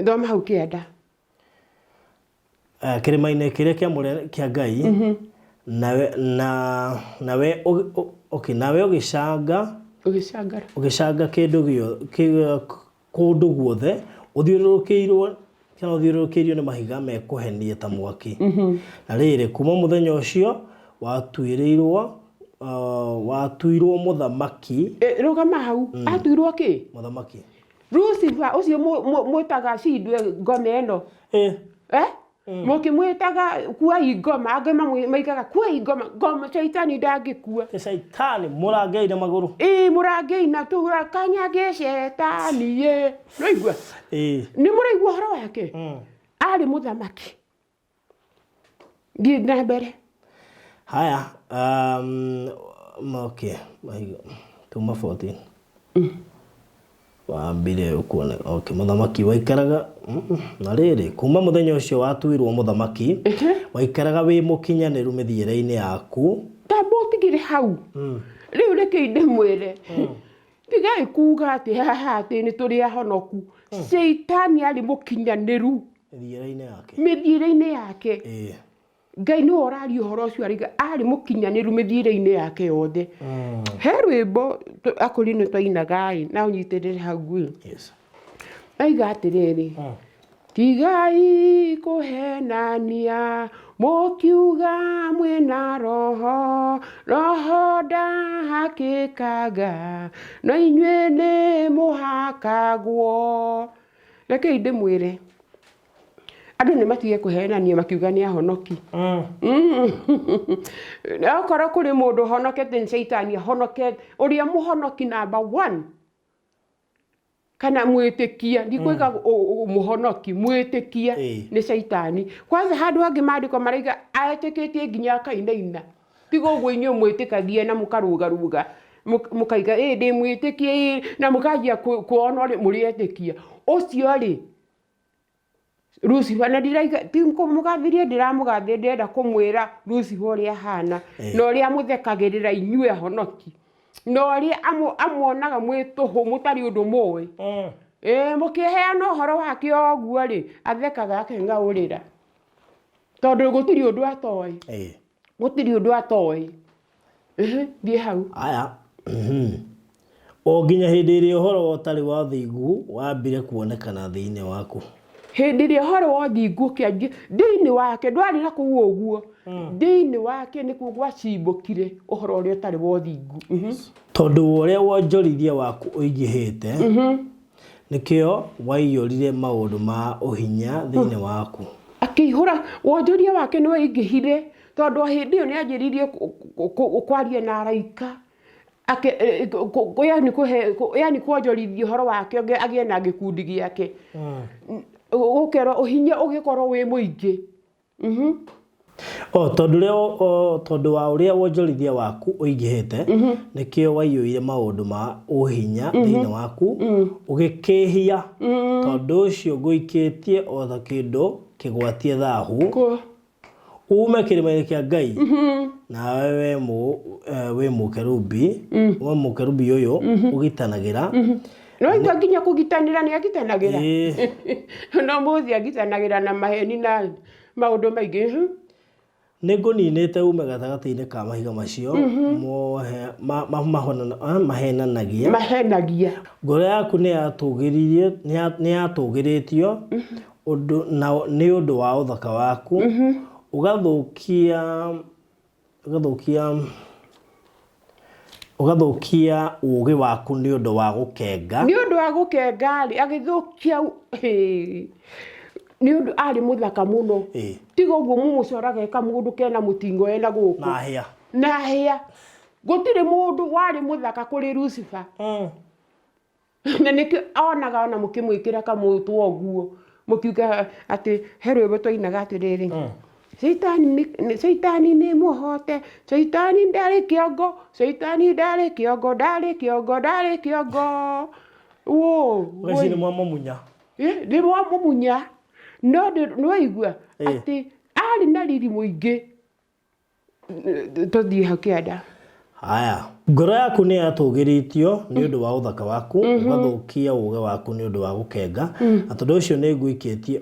Thoma hau kĩanda. Kĩrĩma-inĩ kĩrĩa kĩamũre kĩa Ngai, nawe na nawe okay, nawe ũgĩcanga, Ũgĩcangara. Ũgĩcanga kĩndũ kũndũ guothe ũthiũrũrũkĩirwo kana ũthiũrũrũkĩirio nĩ mahiga mekũhenia ta mwaki. Na rĩrĩ, kuma mũthenya ũcio watuĩrĩirwo, watuirwo mũthamaki. Rũgama hau. Atuirwo kĩ? Mũthamaki. Lucifer ũcio mwĩtaga cindwe ngoma ĩno. Mũkĩmwĩtaga kuai ngoma, angĩ maigaga kuai ngoma, ngoma caitani ndangĩkua. Ĩ caitani mũrangĩi na magũrũ. Ĩ mũrangĩi na tũrakanyage cetani ĩ. Nĩwaigua? Nĩ mũraigua ũhoro wake? Arĩ mũthamaki. Thiĩ na mbere. Haya, okay, mahiga, tuma 14. Wambire ukuone, okay, mũthamaki waikaraga, na rĩrĩ, kuma mũthenya ũcio watuirwo mũthamaki, waikaraga wĩ mũkinyanĩru mĩthiĩre-inĩ yaku. Tamba ũtigĩre hau. Rĩu rekei ndĩmwĩre, tigai kuga atĩ haha atĩ nĩ tũrĩ ahonoku. Caitani arĩ mũkinyanĩru Mĩthiĩre-inĩ yake. Mĩthiĩre-inĩ yake. Ngai nĩwe ũraria ũhoro ũcio, arauga arĩ mũkinyanĩru mĩthiĩre-inĩ yake yothe. He rwĩmbo akũrinũ twainaga ĩ, na ũnyitĩrĩre hau ĩ. Aiga atĩrĩrĩ, tigai kũhenania mũkiuga mwĩna roho, roho ndahakĩkaga, no inyuĩ nĩ mũhakagwo. Rekei ndĩmwĩre, andũ nĩ matige kũhenania makiuga nĩ ahonoki. Okorwo kũrĩ mũndũ ũhonokete nĩ caitani ahonokete, ũrĩa mũhonoki number one kana mwĩtĩkia, ndikwĩga mũhonoki, mwĩtĩkia nĩ caitani. Kwanza handũ hangĩ maandĩko maraiga etĩkĩtie nginya akainaina. Tiga ũguo inyuĩ mwĩtĩkagia na mũkarũgarũga mũkaiga ĩ ndĩ mwĩtĩkia ĩ, na mũkanjia kuona mũrĩ etĩkia. Ũcio rĩ, Lucifer, na ndiraiga ti kũmũgathĩria ndĩramũgathĩria, ndĩrenda kũmwĩra Lucifer ũrĩa ahana na ũrĩa amũthekagĩrĩra inyuĩ ahonoki, na ũrĩa amuonaga mwĩ tũhũ mũtarĩ ũndũ mũĩ. Ĩĩ mũkĩheana ũhoro wake o ũguo rĩ, athekaga akeng'aũrĩra, tondũ gũtirĩ ũndũ atoĩ. Gũtirĩ ũndũ atoĩ. Thiĩ hau. Aya. O nginya hĩndĩ ĩrĩa ũhoro ũtarĩ wa ũthingu wambire kuonekana thĩinĩ waku. Hĩndĩ ĩrĩa ũhoro wa ũthingu ũkĩanjia thĩinĩ wake, ndwarĩ na kũu ũguo, thĩinĩ wake nĩkuo gwacimbũkire ũhoro ũrĩa ũtarĩ wa ũthingu. Tondũ wa ũrĩa wonjorithia waku ũingĩhĩte, nĩkĩo waiyũrire maũndũ ma ũhinya thĩinĩ waku. Akĩihũra, wonjoria wake nĩ waingĩhire, tondũ o hĩndĩ ĩyo nĩ anjĩrĩirie kwaria na araika, yani kũhe, yani kwonjorithia ũhoro wake agĩe na gĩkundi gĩake. Gũkerwo ũhinya ũgĩkorwo wĩ mũingĩ. O tondũ ũrĩa o tondũ wa ũrĩa wonjorithia waku ũingĩhĩte, nĩkĩo waiyũire maũndũ ma ũhinya thĩinĩ waku, ũgĩkĩĩhia. Tondũ ũcio ngũikĩtie o ta kĩndũ kĩgwatie thahu, uume kĩrĩma-inĩ kĩa Ngai, nawe we mũ wĩ mũkerubi, we mũkerubi ũyũ ũgitanagĩra. No igua nginya kũgitanĩra nĩ agitanagĩra. No mũthĩ agitanagĩra na maheni na maũndũ maingĩ. Nĩ ngũninĩte uume gatagatĩ-inĩ ka mahiga macio mahenanagia. Mahenagia. Ngoro yaku nĩ yatũgĩrĩtio ũndũ na nĩ ũndũ wa ũthaka waku, ũgathũkia ũgathũkia ũgathũkia ũũgĩ waku nĩ ũndũ wa gũkenga. Nĩ ũndũ wa gũkenga rĩ, agĩthũkia hĩ, nĩ ũndũ arĩ mũthaka mũno. Tiga ũguo mũmũcoraga e kamũndũ kena mũtingo ena gũkũ. Na hĩa. Na hĩa. Gũtirĩ mũndũ warĩ mũthaka kũrĩ Lucifer. Na nĩkĩo onaga ona mũkĩmwĩkĩra kamũtwe ũguo, mũkiuga atĩ he rwĩmbo twainaga atĩrĩrĩ, caitani nĩ caitani nĩ mũhote, caitani ndarĩ kĩongo, caitani ndarĩ kĩongo, ndarĩ kĩongo, ndarĩ kĩongo. Wũ, Ũgeciria nĩ mwamũmunya. Nĩ mwamũmunya, no nĩwaigua atĩ arĩ na riri mũingĩ. Tũthiĩ hau kĩanda. Haya. Ngoro yaku nĩ yatũgĩrĩtio nĩ ũndũ wa ũthaka waku, ũgathũkia ũũgĩ waku nĩ ũndũ wa gũkenga, na tondũ ũcio nĩ ngũikĩtie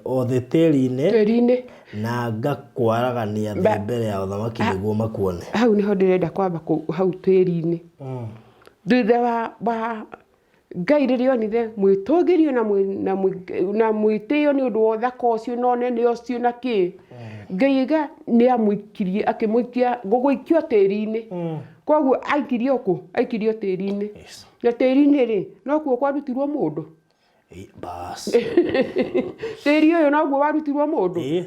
o thĩ tĩri-inĩ, tĩri-inĩ, na ngakwaragania thĩ mbere ya ũthamaki nĩguo makuone. Hau nĩho ndĩrenda kwamba hau tĩri-inĩ. Thutha wa Ngai rĩrĩa onire mwĩtũgĩrio na mwĩ- na mwĩ- na mwĩtĩo nĩ ũndũ wa ũthaka ũcio na ũnene ũcio na kĩ, Ngai aiga nĩ amũikirie, akĩmũikia gũgũikio tĩri-inĩ. Koguo aikirio kũ? Aikirio tĩri-inĩ. Na tĩri-inĩ rĩ, nokuo kwarutirwo mũndũ. Bas. Tĩri ũyũ noguo warutirwo mũndũ.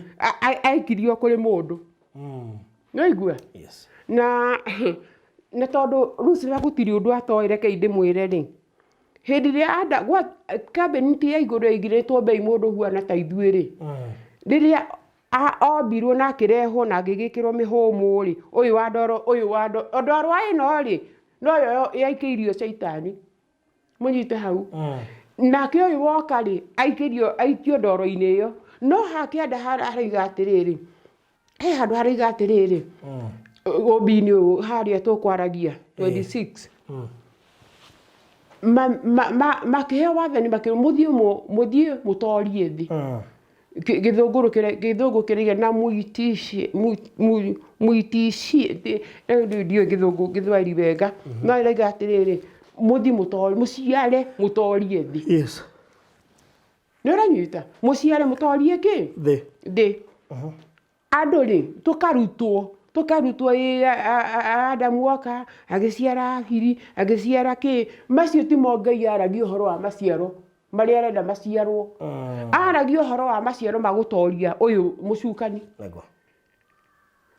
Aikirio kũrĩ mũndũ. Nĩwaigua? Na na tondũ Lucifer gũtirĩ ũndũ atoĩ rekei ndĩmwĩre rĩ, hĩndĩ ĩrĩa anda gwa cabinet ya igũrũ yaigire twombei mũndũ ũhuana ta ithuĩ rĩ, rĩrĩa ombirwo na akĩrehwo na agĩgĩkĩrwo mĩhũmũ rĩ, ũyũ wa ndoro, ũyũ wa ndoro, ndoro ĩno rĩ, noyo yaikĩirio caitani, mũnyite hau. Nake ũyũ woka rĩ, aikĩrio, aikio ndoro-inĩ ĩyo. No haha kĩanda haraiga atĩrĩrĩ, he handũ haraiga atĩrĩrĩ, Ũmbi-inĩ ũyũ harĩa tũkwaragia 26, makĩheo wathani, makĩrwo mũthiĩ mũthiĩ mũtorie thĩ. Gĩthũngũrũ kĩrĩa, gĩthũngũ kĩrĩa na muitishe muitishe, rĩu ndiũĩ gĩthũngũ gĩthweri wega, no ĩroiga atĩrĩrĩ, mũthiĩ mũtorie, mũciare mũtorie thĩ. Nĩ ũranyita? Mũciare mũtorie kĩ? Thĩ. Thĩ. Andũ rĩ, tũkarutwo, tũkarutwo ĩ Adamu oka, agĩciara Habili, agĩciara kĩ, macio timo Ngai aragia ũhoro wa maciaro marĩa arenda maciarwo. Aragia ũhoro wa maciaro ma gũtoria ũyũ mũcukani.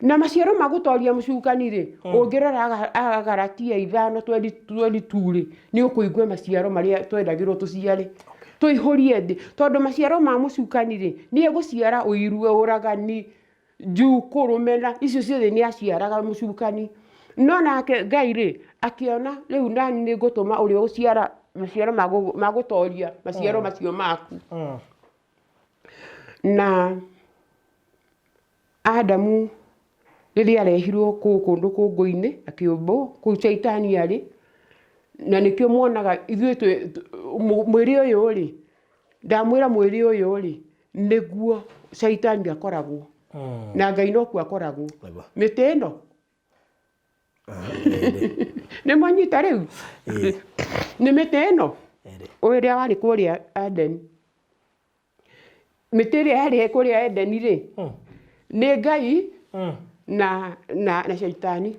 Na maciaro ma gũtoria mũcukani rĩ, ũngĩrora Agalatia 5:22 rĩ, nĩ ũkũigua maciaro marĩa twendagĩrwo tũciare. Tũihũrie thĩ. Tondũ maciaro ma mũcukani rĩ, nĩ egũciara ũiru, ũragani, njukũ, rũmena, icio ciothe nĩ aciaraga mũcukani. No nake Ngai rĩ, akĩona rĩu nani nĩ ngũtũma ũrĩa ũgũciara maciaro ma gũtoria maciaro macio maku. Na Adamu rĩrĩa arehirwo kũu kũndũ kũngũ-inĩ akĩũmbwo kũu caitani arĩ, na nĩkĩo muonaga ithuĩ twĩ mwĩrĩ ũyũ rĩ, ndamwĩra mwĩrĩ ũyũ rĩ, nĩguo caitani akoragwo na Ngai nokuo akoragwo. Mĩtĩ ĩno nĩ mwanyita rĩu? Nĩ mĩtĩ ĩno ũrĩa warĩ kũrĩa Eden. Mĩtĩ ĩrĩa yarĩ kũrĩa Edeni rĩ, nĩ Ngai na caitani.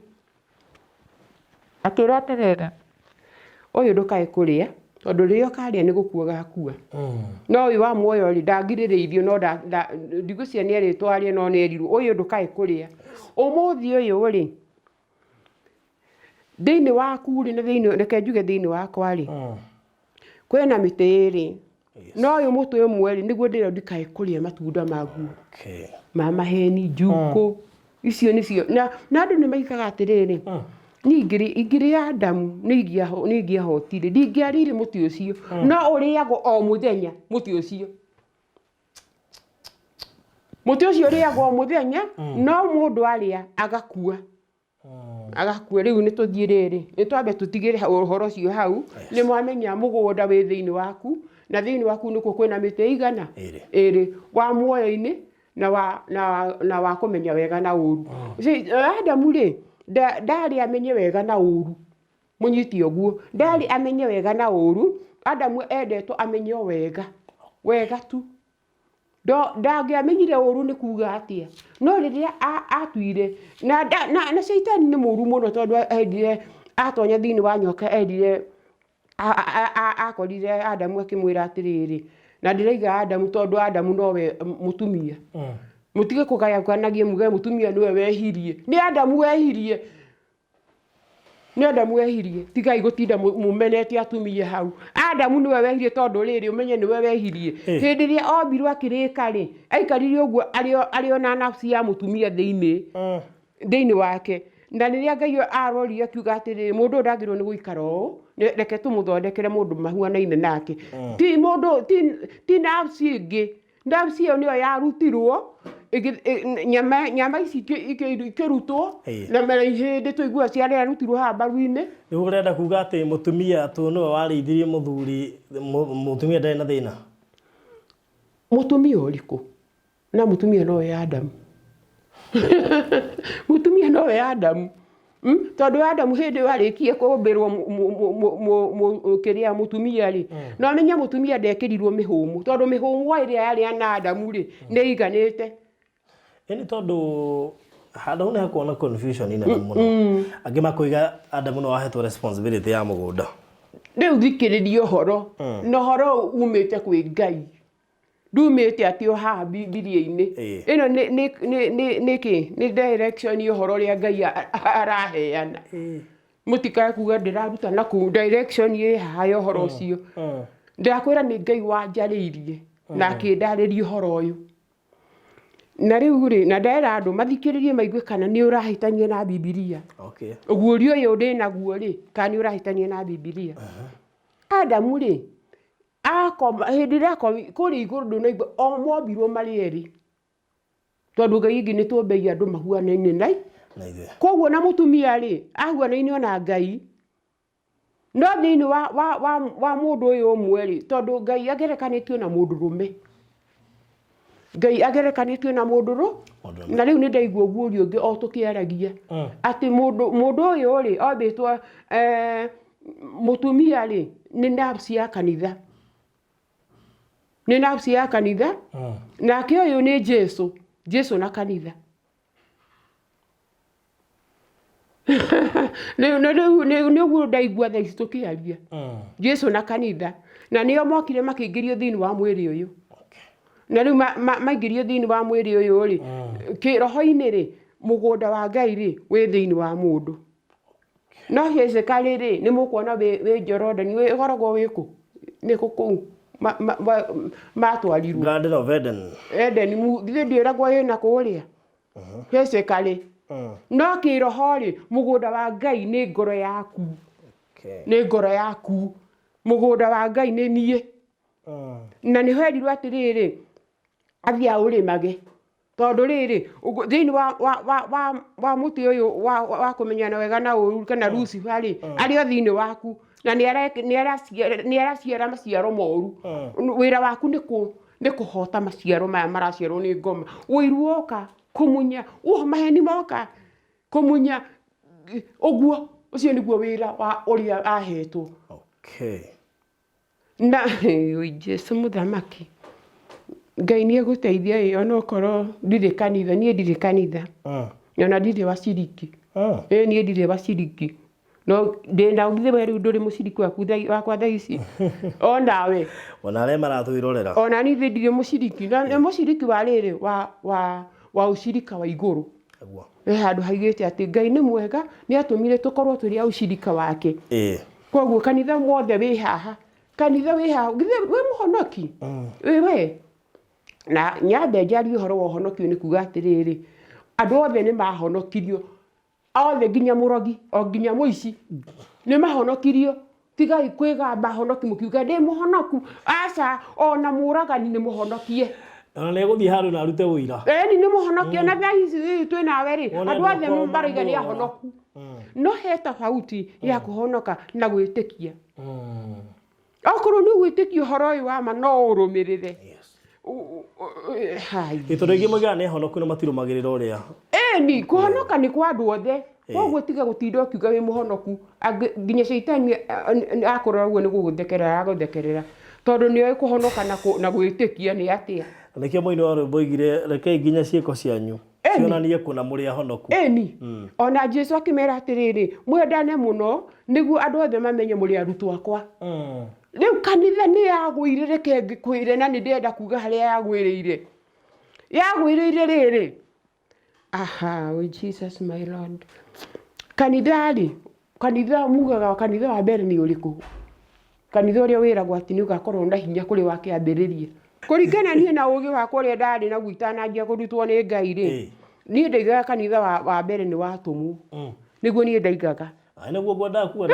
Akĩra atĩrĩrĩ, ũyũ ndũkae kũrĩa, tondũ rĩrĩa ũkarĩa nĩ gũkua ũgakua. No ũyũ wa muoyo rĩ, ndangirĩrĩirio no ndigwĩciria nĩ erĩtwo arĩe no nĩ erirwo ũyũ ndũkae kũrĩa. Ũmũthĩ ũyũ rĩ, thĩinĩ waku rĩ, na thĩinĩ, reke njuge thĩinĩ wakwa rĩ, kwĩna mĩtĩ ĩrĩ. No ũyũ mũtĩ ũmwe rĩ, nĩguo ndĩrerwo ndikae kũrĩa matunda maguo. Ma maheni, njukũ, icio nĩcio. Na andũ nĩ maigaga atĩrĩrĩ, niĩ ingĩrĩa Adamu nĩ ingĩahotire, ndingĩarĩire mũtĩ ũcio. No ũrĩagwo o mũthenya mũtĩ ũcio. Mũtĩ ũcio ũrĩagwo o mũthenya, no mũndũ arĩa agakua. Agakua. Rĩu nĩ tũthiĩ rĩrĩ, nĩ twambe tũtigĩre ũhoro ũcio hau. Nĩ mwamenya mũgũnda wĩ thĩinĩ waku, na thĩinĩ waku nĩkuo kwĩna mĩtĩ ĩigana? Ĩrĩ. Wa muoyo-inĩ na wa kũmenya wega na ũru. Adamu rĩ, ndarĩ amenye wega na ũru. Mũnyite ũguo. Ndarĩ amenye wega na ũru, Adamu endetwo amenye o wega. Wega tu. Ndangĩamenyire ũru nĩ kuga atĩa. No rĩrĩa atuire, na caitani nĩ mũru mũno tondũ endire atonya thĩinĩ wa nyoka endire akorire Adamu akĩmwĩra atĩrĩrĩ, na ndĩraiga Adamu tondũ Adamu nowe mũtumia. Mũtige kũgayũkanagia muge mũtumia nĩwe wehirie. Nĩ Adamu wehirie. Nĩ Adamu wehirie. Tigai gũtinda mũmenete atumia hau. Adamu nĩwe wehirie tondũ rĩrĩ ũmenye nĩwe wehirie. Hĩndĩ ĩrĩa ombirwo akĩrĩka rĩ, aikarire ũguo arĩ o na nafsi ya mũtumia thĩinĩ wake. Na rĩrĩa Ngai arorire akiuga atĩrĩrĩ, mũndũ ũyũ ndagĩrĩirwo nĩ gũikara ũũ, reke tũmũthondekere mũndũ mahuanaine nake. Ti mũndũ, ti nafsi ĩngĩ. Nafsi ĩyo nĩyo yarutirwo nyama ici ikĩrutwo na ihĩndĩ tũiguaga ciarutirwo haha mbaru-inĩ. Rĩu ũrenda kuga atĩ mũtumia to nĩwe warĩithirie mũthuri, mũtumia ndarĩ na thĩna? Mũtumia ũrĩkũ? Na mũtumia nowe Adamu. Mũtumia nowe Adamu. Tondũ Adamu hĩndĩ ĩyo arĩkie kũmbĩrwo kĩrĩa mũtumia rĩ, na ũmenye mũtumia ndekĩrirwo mĩhũmũ, tondũ mĩhũmũ ĩrĩa yarĩ na Adamu rĩ, nĩ ĩiganĩte. Ĩni tondũ handũ hau nĩ hakoragwo na confusion nene mũno. Angĩ makoiga Adamu nĩwe wahetwo responsibility ya mũgũnda. Rĩu thikĩrĩria ũhoro, na ũhoro ũyũ umĩte kwĩ Ngai. Ndumĩte atĩ o haha Bibilia-inĩ. Ĩno nĩ kĩ? Nĩ direction ya ũhoro ũrĩa Ngai araheana. Mũtikae kuga ndĩraruta na kũu, direction ĩ haha ya ũhoro ũcio. Ndĩrakwĩra nĩ Ngai wanjarĩirie na akĩndarĩria ũhoro ũyũ. Na rĩu rĩ, na ndera andũ mathikĩrĩrie maigue kana nĩ ũrahĩtania na Bibilia. Ũguũrio ũyũ ndĩnaguo rĩ, kana nĩ ũrahĩtania na Bibilia. Adamu rĩ, Akoma, hĩndĩ ĩrĩa akomi, kũrĩa igũrũ ndũnaigua, o mombirwo marĩ erĩ. Tondũ Ngai ĩngĩ nĩ tũmbei andũ mahuanaine na Na ithuĩ. Koguo na mũtumia rĩ, ahuanaine ona Ngai. No thĩinĩ wa, wa, wa, wa mũndũ ũyũ ũmwe rĩ, tondũ Ngai agerekanĩtio na mũndũrũme. Ngai agerekanĩtio na mũndũrũ Mũndũrũme. na rĩu nĩ ndaigua ũguũrio ũngĩ o tũkĩaragia atĩ mũndũ mũndũ ũyũ rĩ ombĩtwo eh, mũtumia rĩ nĩ nafsi ya kanitha nĩ nafsi ya kanitha nake ũyũ nĩ Jesu Jesu na kanitha Rĩu rĩu nĩ ũguo ndaigua thaa ici tũkĩaria Jesu na kanitha na nĩo mokire makĩingĩrio thĩinĩ wa mwĩrĩ ũyũ na rĩu maingĩrio thĩinĩ wa mwĩrĩ ũyũ rĩ kĩroho-inĩ rĩ mũgũnda wa Ngai rĩ wĩ thĩinĩ wa mũndũ no physically rĩ nĩ mũkuona wĩ Jorodani ũkoragwo wĩ kũ nĩ kũ kũu matwarirwo Garden of Eden. Eden githĩ ndĩragwo ĩna kũrĩa physically no kĩroho rĩ mũgũnda wa Ngai nĩ ngoro yaku nĩ ngoro yaku mũgũnda wa Ngai nĩ niĩ na nĩho erirwo atĩrĩrĩ athiĩ aũrĩmage tondũ rĩrĩ thĩinĩ wa, wa, wa, wa, wa mũtĩ ũyũ wa, wa kũmenyana wega na ũru kana Lucifer rĩ arĩ o thĩinĩ waku na nĩ araciara maciaro moru wĩra waku nĩ kũ nĩ kũhota maciaro maya maraciarwo nĩ ngoma ũiru woka kũmunya ũho maheni moka kũmunya ũguo ũcio nĩguo wĩra wa ũrĩa ahetwo Okay. na oi Jesu mũthamaki Ngai nĩ egũteithia ĩ onokorwo ndirĩ kanitha niĩ ndirĩ kanitha ona ndirĩ waciriki ĩ niĩ ndirĩ waciriki no ndĩna githĩ we rĩu ndũrĩ mũciriki waku wakwa thaa ici onawe Ona arĩa maratwĩrorera. Ona niĩ ndirĩ mũciriki na nĩ mũciriki wa rĩrĩ wa wa wa ũcirika wa igũrũ Nĩguo. He handũ haigĩte atĩ Ngai nĩ mwega nĩ atũmire tũkorwo tũrĩ a ũcirika wake Ĩĩ. Koguo kanitha wothe wĩ haha kanitha wĩ haha githĩ wĩ mũhonoki wĩ we na nyambe njarie ũhoro wa ũhonokio nĩ kuga atĩrĩrĩ andũ othe nĩ mahonokirio othe nginya mũrogi o nginya mũici nĩ mahonokirio tigai kwĩgamba honoki mũkiuga ndĩ mũhonoku aca ona mũragani nĩ mũhonokie Ona nĩ egũthiĩ handũ na arute ũira. Ĩni nĩ mũhonokie na thaa ici twĩ nawe rĩ Wone andũ andũ othe akorwo marauga nĩ mamũrora. ahonoku no he tofauti ya kũhonoka na gwĩtĩkia okorwo nĩ ũgwĩtĩkia ũhoro ũyũ wa ma no ũrũmĩrĩre Yes. Hai. Ĩ tondũ aingĩ moigaga nĩ ahonoku na matirũmagĩrĩra ũrĩa. Ĩni kũhonoka nĩ kwa andũ othe koguo tiga gũtinda ũkiuga wĩ mũhonoku nginya caitani akũrora ũguo nĩ gũgũthekerera aragũthekerera tondũ nĩ oĩ kũhonoka na gwĩtĩkia nĩ atĩa. Na nĩkĩo mũini wa rwĩmbo oigire rekei nginya ciĩko cianyu Ĩni. cionanie kũna mũrĩ ahonoku. Ĩni ona Jesu akĩmera atĩrĩrĩ mwendane mũno nĩguo andũ othe mamenye mũrĩ arutwo akwa. Rĩu kanitha nĩ yagũire reke ngĩkwĩre na nĩ ndĩrenda kuga harĩa yagwĩrĩire yagwĩrĩire rĩrĩ aha oh Jesus my Lord kanitha rĩ kanitha mugaga kanitha wa mbere nĩ ũrĩkũ kanitha ũrĩa wĩragwo atĩ nĩ ũgakorwo na hinya kũrĩ wa kĩambĩrĩria kũringana niĩ na ũgĩ wakwa ũrĩa ndarĩ naguo itananjia kũrutwo nĩ Ngai rĩ niĩ ndaigaga kanitha wa mbere nĩ wa atũmwo nĩguo niĩ ndaigaga Ai nĩguo ngwendaga kuga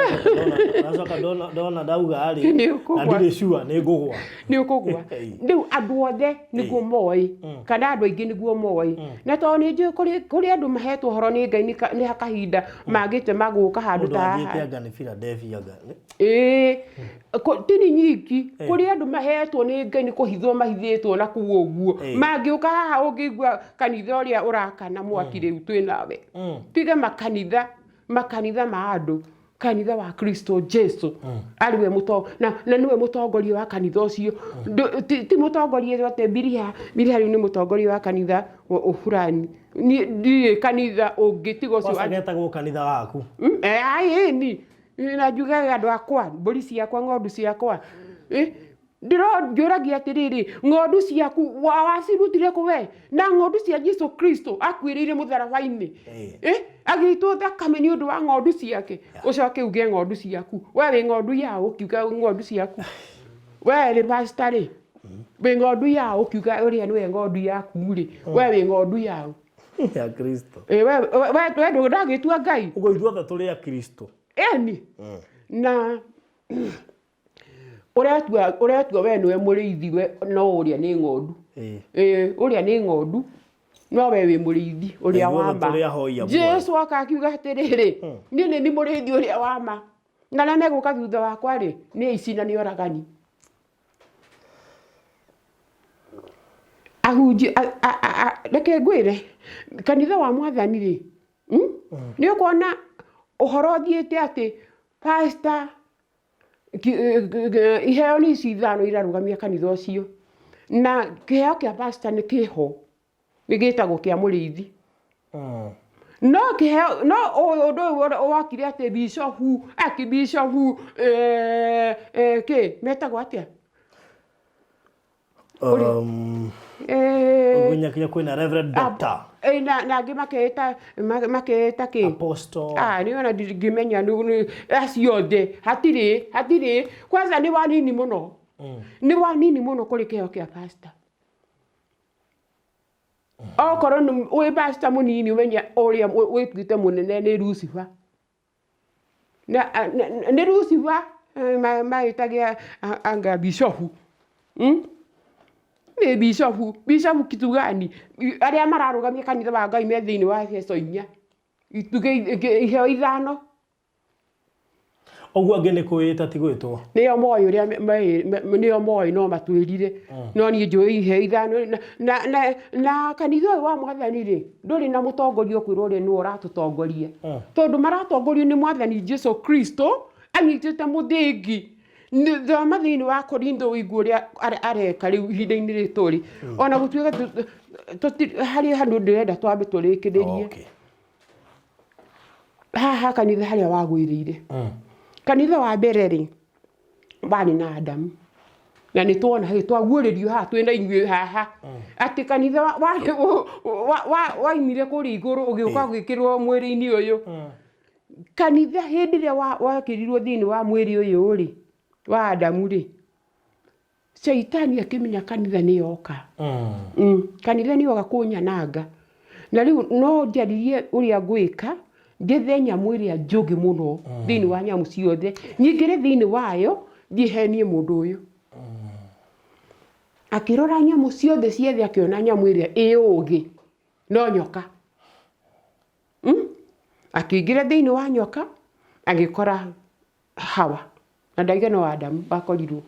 ndacoka ndona ndauga rĩ Nĩ ũkũgwa. na ndirĩ sure nĩ ngũgwa. Nĩ ũkũgwa rĩu andũ othe nĩguo moĩ kana andũ aingĩ nĩguo moĩ na tondũ nĩ njũĩ kũrĩ andũ mahetwo ũhoro nĩ Ngai nĩ kahinda magĩte magũka handũ Mũndũ ta athiĩte haha anga nĩ Philadelphia anga. Ĩĩ tini nyingi kũrĩ andũ mahetwo nĩ Ngai nĩ kũhithwo mahithĩtwo na kũu ũguo mangĩũka haha ũngĩigua kanitha ũrĩa ũrakana mwaki rĩu twĩ nawe tiga makanitha makanitha ma andũ kanitha wa Kristo Jesu arĩ we mũto na, na nĩwe mũtongoria wa kanitha ũcio ti mũtongoria atĩ Biriha Biriha rĩu nĩ mũtongoria wa kanitha fulani niĩ ndirĩ kanitha ũngĩ tiga ũcio Kwanza getagwo kanitha waku. Ai ĩni na njugaga andũ akwa mbũri ciakwa ng'ondu ciakwa ndĩronjũragia atĩrĩrĩ ng'ondu ciaku wacirutire kũ we na ng'ondu cia Jesu Kristo akuĩrĩire mũtharaba-inĩ agĩitwo thakame nĩ ũndũ wa ng'ondu ciake ũcoke uge ng'ondu ciaku we wĩ ng'ondu yaũ ũkiuga ng'ondu ciaku we rĩ pastor rĩ wĩ ng'ondu yaũ ũkiuga ũrĩa nĩwe ng'ondu yaku rĩ we wĩ ng'ondu yaũ Ya Kristo. We ndũragĩtua Ngai Ũguo ithuothe tũrĩ a Kristo. Ĩni na ũretua we nĩwe mũrĩithi we no ũrĩa nĩ ng'ondu. Ũrĩa nĩ ng'ondu No we wĩ mũrĩithi ũrĩa Ithuothe wa ma. tũrĩ ahoi a muoyo. Jesu oka akiuga atĩrĩrĩ, niĩ nĩ niĩ mũrĩithi ũrĩa wa ma, na arĩa megũka thutha wakwa rĩ, nĩ aici na nĩ oragani. Ahunji, reke ngwĩre, kanitha wa mwathani rĩ, Nĩ ũkuona ũhoro ũthiĩte atĩ pastor iheo nĩ ici ithano irarũgamia kanitha ũcio. Na kĩheo kĩa pastor nĩ kĩho, nĩ gĩtagwo kĩa mũrĩithi. No kĩheo, no ũndũ ũyũ wokire atĩ bishofu, akibishofu, kĩ, metagwo atĩa? Nginya kwĩna reverend doctor. Na angĩ makeĩta makeĩta kĩ? Apostle. Ah, nĩ ona ndingĩmenya acio othe hatirĩ hatirĩ kwanza nĩ wanini mũno. Nĩ wanini mũno kũrĩ kĩheo kĩa pastor. Okorwo wĩ pastor mũnini ũmenye ũrĩa wĩtuĩte mũnene nĩ Lucifer. Na nĩ Lucifer maĩtagia anga bishofu. Nĩ bishofu, bishofu kitu gani? Arĩa mararũgamia kanitha wa Ngai me thĩinĩ wa Efeso inya. Itugĩ iheo ithano. Ũguo angĩ nĩ kwĩĩta ti gwĩtwo. Nĩo moĩ ũrĩa nĩo moĩ no matwĩrire. No niĩ njũĩ iheo ithano na kanitha ũyũ wa mwathani rĩ, ndũrĩ na mũtongoria ũkwĩrwo ũrĩa nĩwe ũratũtongoria. Tondũ maratongorio nĩ mwathani Jesu Kristo anyitĩte mũthĩgi. Thoma thĩinĩ wa Korintho ũigue ũrĩa areka rĩu ihinda-inĩ rĩrĩ tũrĩ. Ona gũtuĩka harĩ handũ ndĩrenda twambe tũrĩkĩrĩrie. Haha kanitha harĩa wagwĩrĩire. Kanitha wa mbere rĩ, warĩ na Adamu. Na nĩ tuona hĩ twaguũrĩrio haha twĩna inyuĩ haha atĩ kanitha waimire kũrĩa igũrũ ũgĩũka gwĩkĩrwo mwĩrĩ-inĩ ũyũ. Kanitha hĩndĩ ĩrĩa wekĩrirwo thĩinĩ wa mwĩrĩ ũyũ rĩ, wa Adamu rĩ, Shaitani akĩmenya kanitha nĩ yoka. Kanitha nĩ yoka kũnyananga. Na rĩu no njaririe ũrĩa ngwĩka, njethe nyamũ ĩrĩa njũgĩ mũno thĩinĩ wa nyamũ ciothe, nyingĩre thĩinĩ wayo, thiĩ henie mũndũ ũyũ. Akĩrora nyamũ ciothe ciothe akĩona nyamũ ĩrĩa ĩ ũgĩ, no nyoka. Akĩingĩra thĩinĩ wa nyoka, agĩkora Hawa. Na ndaiga no Adamu wakorirwo.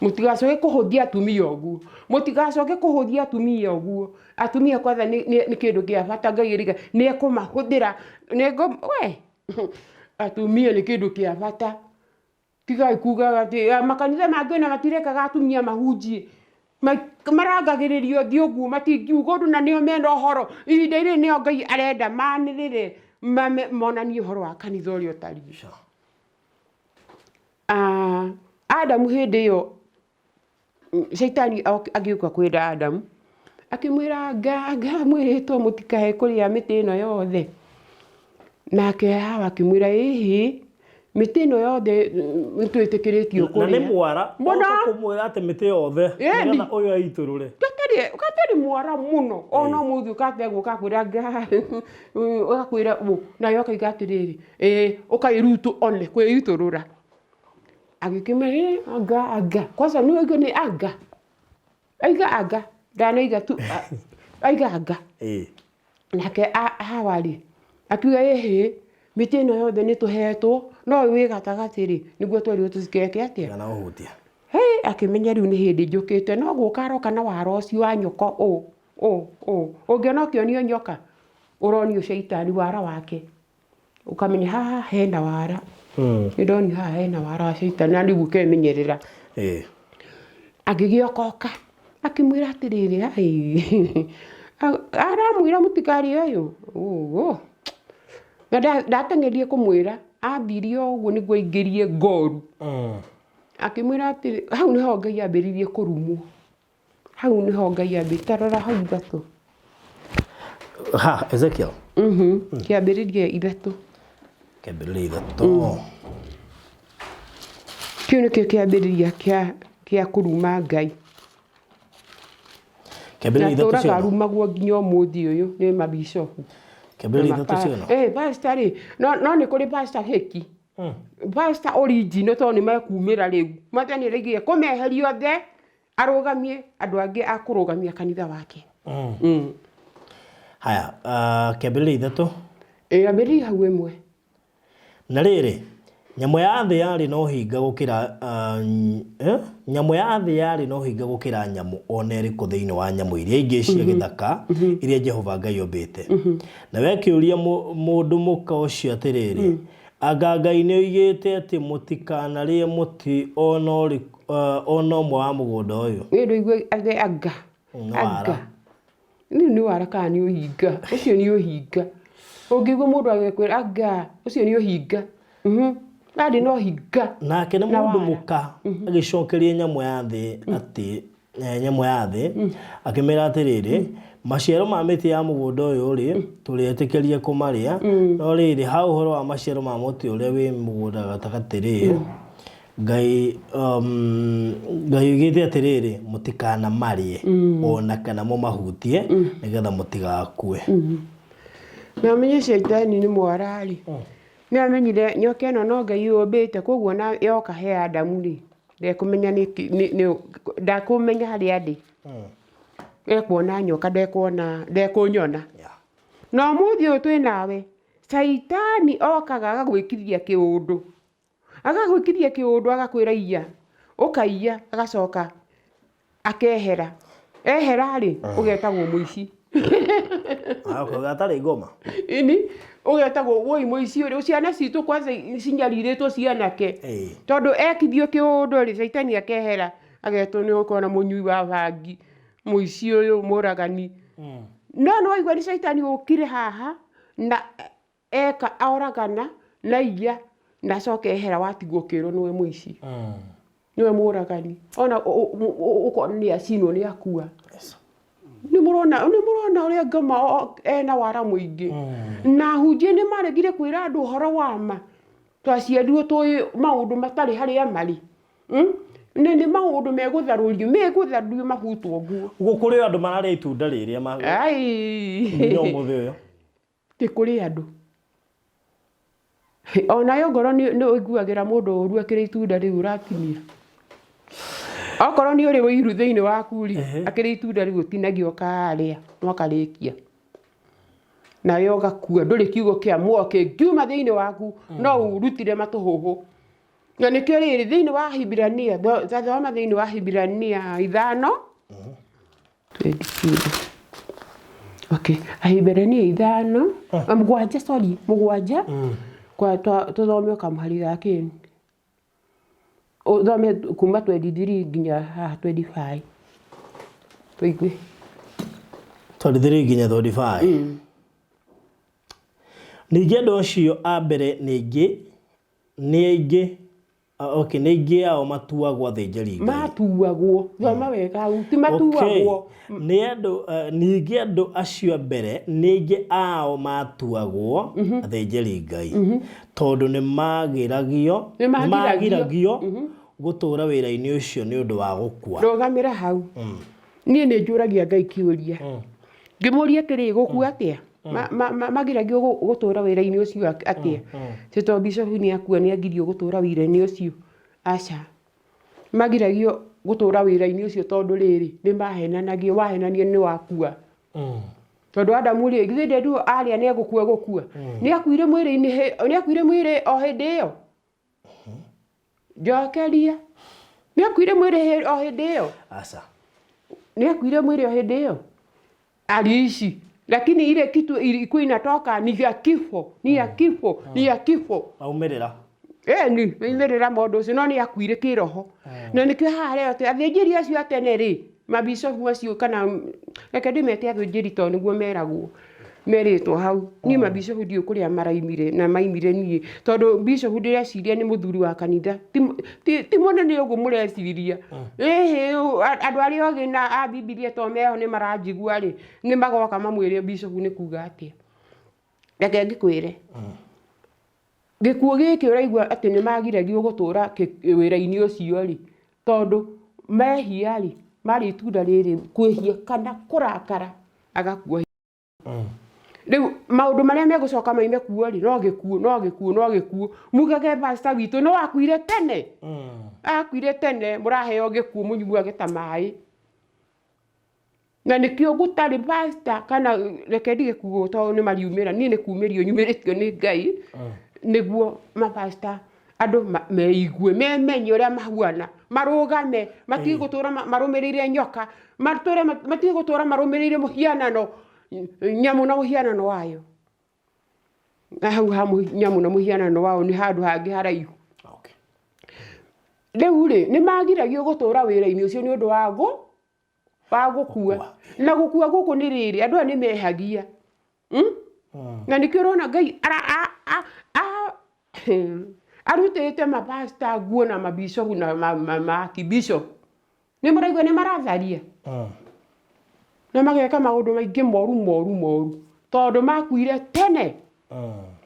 Mũtigacoke kũhũthia atumia ũguo. Mũtigacoke kũhũthia atumia ũguo. Atumia kwanza nĩ kĩndũ kĩa bata Ngai erĩga nĩ ekũmahũthĩra. We atumia nĩ kĩndũ kĩa bata. Tigai kugaga atĩ makanitha mangĩ ona matirekaga atumia mahunjie. Marangagĩrĩria ũthiũ ũguo matingiuga ũndũ na nĩo mena ũhoro. Ihinda rĩrĩ nĩo Ngai arenda manĩrĩre monanie ũhoro wa kanitha ũrĩa ũtariĩ. Adamu hĩndĩ ĩyo Shaitani agĩũka kwĩra Adamu, akĩmwĩra anga anga mwĩrĩtwo mũtikae kũrĩa mĩtĩ ĩno yothe. Nake Hawa akĩmwĩra ĩhĩ, mĩtĩ ĩno yothe nĩtwĩtĩkĩrĩtio Na nĩ kũrĩa. mwara Mũno. oka kũmwĩra atĩ mĩtĩ yothe Ĩni. nĩgetha ũyũ aitũrũre. Gatarĩ mwara mũno ona ũmũthĩ ũkate gũka kwĩra ũgakwĩra ũ nayo akaiga atĩrĩrĩ ĩĩ ũkaĩrutũ one kwĩitũrũra. Agĩkĩmwĩra ĩ anga anga kwanza nĩ waigua nĩ anga aiga anga ndanaiga tu aiga anga. Nake Hawa rĩ akiuga ĩhĩ mĩtĩ ĩno yothe nĩ tũhetwo no ũyũ wĩ gatagatĩ rĩ nĩguo twerirwo tũtikeke atĩa. Kana ũhutie. Hĩ akĩmenya rĩu nĩ hĩndĩ njũkĩte no gũka aroka na wara ũcio wa nyoka ũ ũ ũ ũngĩona ũkĩonio nyoka ũronio caitani wara wake. Ũkamenya haha hena wara. Nĩ ndonio haha hena wara wa caitani na rĩu ũkemenyerera. Agĩgĩoka oka akĩmwĩra atĩrĩrĩ, ai aramwĩra mũtikarĩe ũyũ, ũũ. Na ndateng'erire kũmwĩra, athire o ũguo nĩguo aingĩrie ngoru. Akĩmwĩra atĩrĩ, hau nĩho Ngai ambĩrĩirie kũrumwo. Hau nĩho Ngai ambĩrĩirie, ta rora hau ithatũ. Ha, Ezekiel. Kĩambĩrĩria ithatũ. Kĩambĩrĩria ithatũ. Kĩu nĩkĩo kĩambĩrĩria kĩa kũruma Ngai. Kĩambĩrĩria ithatũ Natũraga ciothe. arumagwo nginya ũmũthĩ ũyũ nĩ mabicobu. Kĩambĩrĩria ithatũ ciothe. Pastor rĩ, no nĩ kũrĩ pastor hĩki. Pastor original tondũ nĩ mekumĩra rĩu. Mwathani nĩaraigire kũmeheria othe arũgamie andũ angĩ a kũrũgamia kanitha wake. Haya, kĩambĩrĩria 3. Ĩ, ambĩrĩria hau 1. Na rĩrĩ, nyamũ ya thĩ yarĩ na ũhinga gũkĩra nyamũ ya thĩ yarĩ na ũhinga gũkĩra nyamũ o na ĩrĩkũ thĩinĩ wa nyamũ iria ingĩ cia gĩthaka iria Jehova Ngai ombĩte. Nawe akĩũria mũndũ mũka ũcio atĩrĩrĩ, Anga Ngai nĩoigĩte atĩ mũtikanarĩe mũtĩ o na ũmwe wa mũgũnda ũyũ? Nĩ ndũigue atĩ anga. Nĩ wara. Anga. Rĩu nĩ wara kana nĩ ũhinga? Ũcio nĩ ũhinga. Ũngĩigua mũndũ agĩkwĩra anga, ũcio nĩ ũhinga. Arĩ na ũhinga. Nake nĩ Na mũndũ wara. mũka agĩcokeria nyamũ ya thĩ atĩ nyamũ ya thĩ akĩmĩra atĩrĩrĩ, maciaro ma mĩtĩ ya mũgũnda ũyũ rĩ, tũrĩetĩkĩrie kũmarĩa, no rĩrĩ, ha ũhoro wa maciaro ma mũtĩ ũrĩa wĩ mũgũnda gatagatĩ rĩ, Ngai Ngai oigĩte atĩrĩrĩ, mũtikanamarĩe ona kana mũmahutie, nĩgetha mũtigakue. Na ũmenye caitani nĩ mwara-rĩ, nĩ amenyire nyoka ĩno no Ngai ũmbĩte, koguo ona yoka he Adamu rĩ, ndekũmenya ndekũmenya harĩa ndĩ. Ekuona nyoka ndekuona, ndekũnyona. Na ũmũthĩ ũyũ twĩ nawe, caitani okaga agagwĩkithia kĩũndũ. Agagwĩkithia kĩũndũ agakwĩra iya, ũkaiya agacoka akehera. Ehera rĩ, ũgetagwo mũici. Ũkauga atarĩ ngoma. Ĩni, ũgetagwo woi mũici ũrĩ, ciana citũ kwanza cinyarirĩtwo cianake. Tondũ ekithio kĩũndũ rĩ, caitani akehera, agetwo nĩ ũkona mũnyui wa bangi, mũici ũyũ, mũragani. No nĩ waigua nĩ caitani ũkire haha, na eka oragana na iya na acoke ehera watigwo ũkĩrwo nĩwe mũici. Nĩwe mũragani. Ona ũkona nĩ acinwo nĩ akua. Nĩ mũrona, nĩ mũrona ũrĩa ngoma ena wara mũingĩ. Na ahunjia nĩ maregire kwĩra andũ ũhoro wa ma. Twaciarirwo tũĩ maũndũ matarĩ harĩa marĩ. Nĩ nĩ maũndũ megũtharũrio, megũtharũrio mahutwo nguo. Ũguo kũrĩ andũ mararĩa itunda rĩrĩa Ai. Nginya ũmũthĩ ũyũ. Ti kũrĩ andũ. Onayo ngoro nĩ ũiguagĩra mũndũ ũru akĩrĩa itunda rĩu ũratinia. Okorwo nĩ ũrĩ ũiru thĩinĩ waku rĩ, akĩrĩa itunda rĩu ũtinagia ũkarĩa na ũkarĩkia. Nawe ũgakua, ndũrĩ kiugo kĩa muoyo kĩngiuma thĩinĩ waku, no ũrutire matũhũhũ. Na nĩkĩo rĩrĩ, thĩinĩ wa Ahibirania, tathoma thĩinĩ wa Ahibirania 5, 22. Okay, Ahibirania 5, 7, sorry, 7, kwa tũthome kamũhari ga kĩ? Ũthome kuma 23 nginya haha 25. Tũigue. 23 nginya 25. Ningĩ andũ acio a mbere nĩ aingĩ, okay, nĩ aingĩ ao matuagwo athĩnjĩri Ngai. Matuagwo, thoma wega hau, ti matuagwo. Okay. Nĩ andũ, ningĩ andũ acio a mbere nĩ aingĩ ao matuagwo athĩnjĩri Ngai. Tondũ nĩ magiragio, Nĩ magiragio. magiragio gũtũũra wĩra-inĩ ũcio nĩ ũndũ wa gũkua. Rũgamĩra hau. Niĩ nĩ njũragia Ngai kĩũria. Ngĩmũria atĩrĩ, gũkua atĩa? Magiragio gũtũũra wĩra-inĩ ũcio atĩa? Ti tondũ bishop nĩ akua nĩ agirio gũtũũra wĩra-inĩ ũcio? Aca. Magiragio gũtũũra wĩra-inĩ ũcio tondũ rĩrĩ, nĩ mahenanagio, wahenania nĩ wakua. Tondũ Adamu rĩ, githĩ nderirwo arĩa nĩ egũkua gũkua? Nĩ akuire mwĩrĩ-inĩ, nĩ akuire mwĩrĩ o hĩndĩ ĩyo? Njokeria. Nĩ akuire mwĩrĩ o hĩndĩ ĩyo? Aca. Nĩ akuire mwĩrĩ o hĩndĩ ĩyo? Aliishi. Lakini ile kitu ilikuwa inatoka ni ya kifo, ni ya kifo, ni ya kifo. Maumĩrĩra. Ĩni, maumĩrĩra ma ũndũ ũcio, no nĩ akuire kĩroho. Na nĩkĩo haha reo atĩ athĩnjĩri acio a tene rĩ, mabicobu acio kana reke ndĩmete athĩnjĩri tondũ nĩguo meragwo, merĩtwo hau. Niĩ mabicobu ndiũĩ kũrĩa maraimire na maimire niĩ, tondũ bicobu ndĩreciria nĩ mũthuri wa kanitha, ti mũnene ũguo mũreciria. Ĩhĩ, andũ arĩa ogĩ na a Bibilia tondũ meho nĩ maranjigua rĩ, nĩ magoka mamwĩre bicobu nĩ kuga atĩa. Reke ngĩkwĩre. Gĩkuũ gĩkĩ ũraigua atĩ nĩ magiragio gũtũra wĩra-inĩ ũcio rĩ, tondũ mehia rĩ, marĩ itunda rĩrĩ kwĩhia kana kũrakara agakua. Rĩu maũndũ marĩa megũcoka maime kuo rĩ, no gĩkuũ, no gĩkuũ, no gĩkuũ. Mugage pastor witũ no akuire tene. Akuire tene, mũraheo gĩkuũ mũnyuage ta maĩ. Na nĩkĩo gũtarĩ pastor kana reke ndige kuga tondũ nĩ mariumĩra, niĩ nĩ kumĩrio nyumĩrĩtio nĩ Ngai nĩguo mapasta andũ meigue, memenye ũrĩa mahuana, marũgame, matige gũtũra marũmĩrĩire nyoka, matũre matige gũtũra marũmĩrĩire mũhianano, nyamũ na mũhianano wayo. Na hau ha nyamũ na mũhianano wayo nĩ handũ hangĩ haraihu. Rĩu rĩ, nĩ magiragio gũtũra wĩra-inĩ ũcio nĩ ũndũ wa wa gũkua. Na gũkua gũkũ nĩ rĩrĩ, andũ aya nĩ mehagia. Na nĩkĩo ũrona Ngai arutĩte mapasta nguo na mabicobu na maakibishopu. Nĩ mũraigua nĩ maratharia na mageka maũndũ maingĩ moru moru moru tondũ makuire tene.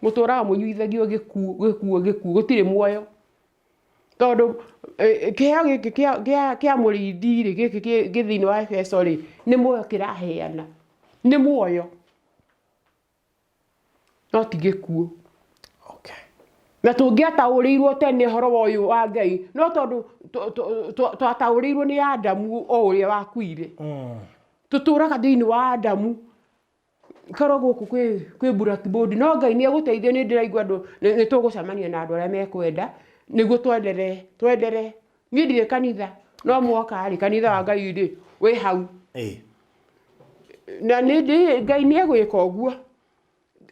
Mũtũraga mũnyuithagio gĩkuũ gĩkuũ gĩkuũ, gũtirĩ muoyo. Tondũ kĩheo gĩkĩ kĩa mũrĩithi rĩ, gĩkĩ kĩ thĩinĩ wa Efeso rĩ, nĩ muoyo kĩraheana, nĩ muoyo no ti gĩkuũ. Na tũngĩataũrĩirwo tene ũhoro wa ũyũ wa Ngai, no tondũ twataũrĩirwo nĩ Adamu o ũrĩa wakuire. Tũtũraga thĩinĩ wa Adamu. Korwo gũkũ kwĩ blackboard, no Ngai nĩ egũteithia, nĩ ndĩraigua andũ, nĩ tũgũcemania na andũ arĩa mekwenda, nĩguo twenderee, twenderee. Niĩ ndirĩ kanitha, no mwoka rĩ, kanitha wa Ngai rĩ, wĩ hau. Na nĩ Ngai nĩ egwĩka ũguo.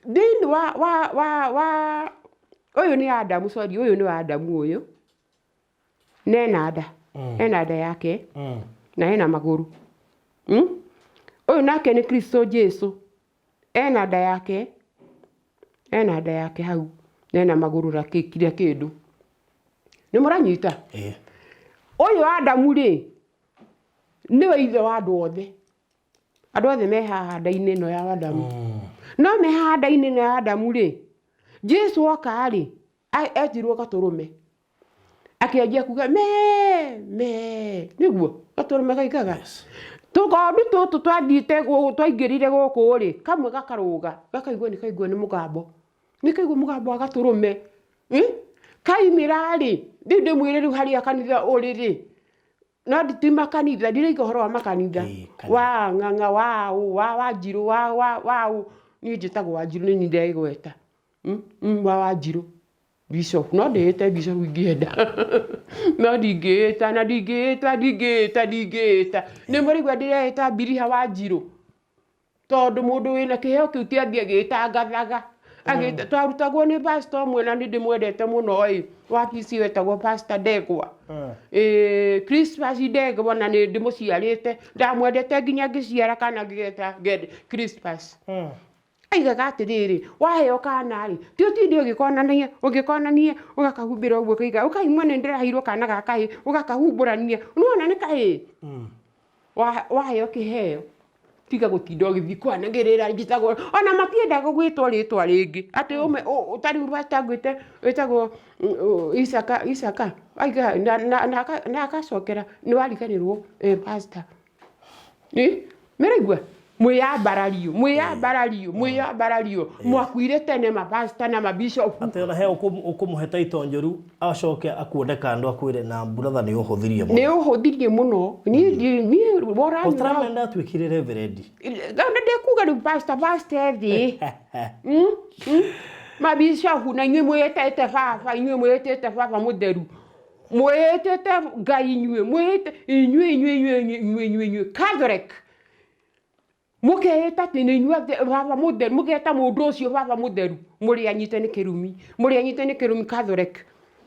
Thĩinĩ wa ũyũ nĩ Adamu, sorry, ũyũ nĩ Adamu ũyũ, na ena nda, ena nda yake, na ena magũrũ. Ũyũ nake nĩ Kristo Jesu, ena nda yake, ena nda yake hau, na ena magũrũ na kila kĩndũ. Nĩ mũranyita? Ũyũ Adamu rĩ, nĩwe ithe wa andũ othe. Andũ othe me haha nda-inĩ ĩno ya Adamu. No me haha nda-inĩ ĩno ya Adamu rĩ, Jesu oka rĩ, etirwo gatũrũme. Akĩanjia kuga mee mee, nĩguo gatũrũme gaikaga. Tũgondu tũtũ twathiĩte twaingĩrire gũkũ rĩ, kamwe gakarũga, gakaigua nĩ kaigua nĩ mũgambo. Nĩ kaigua mũgambo wa gatũrũme. Kaimĩra rĩ, rĩu ndĩmwĩre rĩu harĩa kanitha ũrĩ rĩ, no ti makanitha, ndirauga ũhoro wa makanitha, Ĩĩ, kanitha. Wa ng'ang'a, wa ũ, wa Wanjirũ, wa ũ, niĩ njĩtagwo Wanjirũ nĩ niĩ ndegweta. Wa Wanjirũ, bishop, no ndĩĩte bishop ingĩenda, no ndingĩĩta, na ndingĩĩta, ndingĩĩta, ndingĩĩta. Nĩ mũraigua ndĩreĩta Mbiriha Wanjirũ? Tondũ mũndũ wĩna kĩheo kĩu ti athiĩ agĩtangathaga. Twarutagwo nĩ pastor ũmwe na nĩ ndĩmwendete mũno ĩ, wa PC wetagwo Pastor Ndegwa. Ĩĩ, Christmas Ndegwa na nĩ ndĩmũciarĩte, ndamwendete nginya ngĩciara kana ngĩgeta Christmas. Aigaga atĩrĩrĩ, waheo kana rĩ, ti ũtinde ũgĩkonania, ũgĩkonania, ũgakahumbĩra ũguo ũkaiga, ũkai muone nĩ ndĩraheirwo kana ga kahĩĩ, ũgakahumbũrania, nĩwona nĩ kahĩĩ? Waheo kĩheo, tiga gũtinda ũgĩthiĩ kwanagĩrĩra njĩtagwo, ona matiendaga gwĩtwo rĩtwa rĩngĩ, atĩ ta rĩu pastor ngwĩte wĩtagwo Isaka, Isaka, aiga na agacokera nĩ wariganĩrwo pastor. Nĩũraigua? Mwĩyambarario, mwĩyambarario, mwĩyambarario. Mwakuire tene mapasta na mabishop. Atĩ ona he ũkũmũhe title njũru acoke akuone kando akwĩre na brother nĩ ũhũthirie mũno. Nĩ ũhũthirie mũno. Niĩ niĩ woranyua. Ũtaramenya ndatuĩkire reverend. Nĩ ndĩkuga rĩu pastor, pastor thĩ. Mabishop na inyuĩ mwĩtĩte baba, inyuĩ mwĩtĩte baba mũtheru. Mwĩtĩte Ngai inyuĩ, mwĩtĩte inyuĩ, inyuĩ, inyuĩ, inyuĩ, inyuĩ, inyuĩ, Catholic. Mũkeĩta atĩ nĩ inyuĩ baba mũtheru, mũgeta mũndũ ũcio baba mũtheru, mũrĩ anyite nĩ kĩrumi, mũrĩ anyite nĩ kĩrumi Catholic.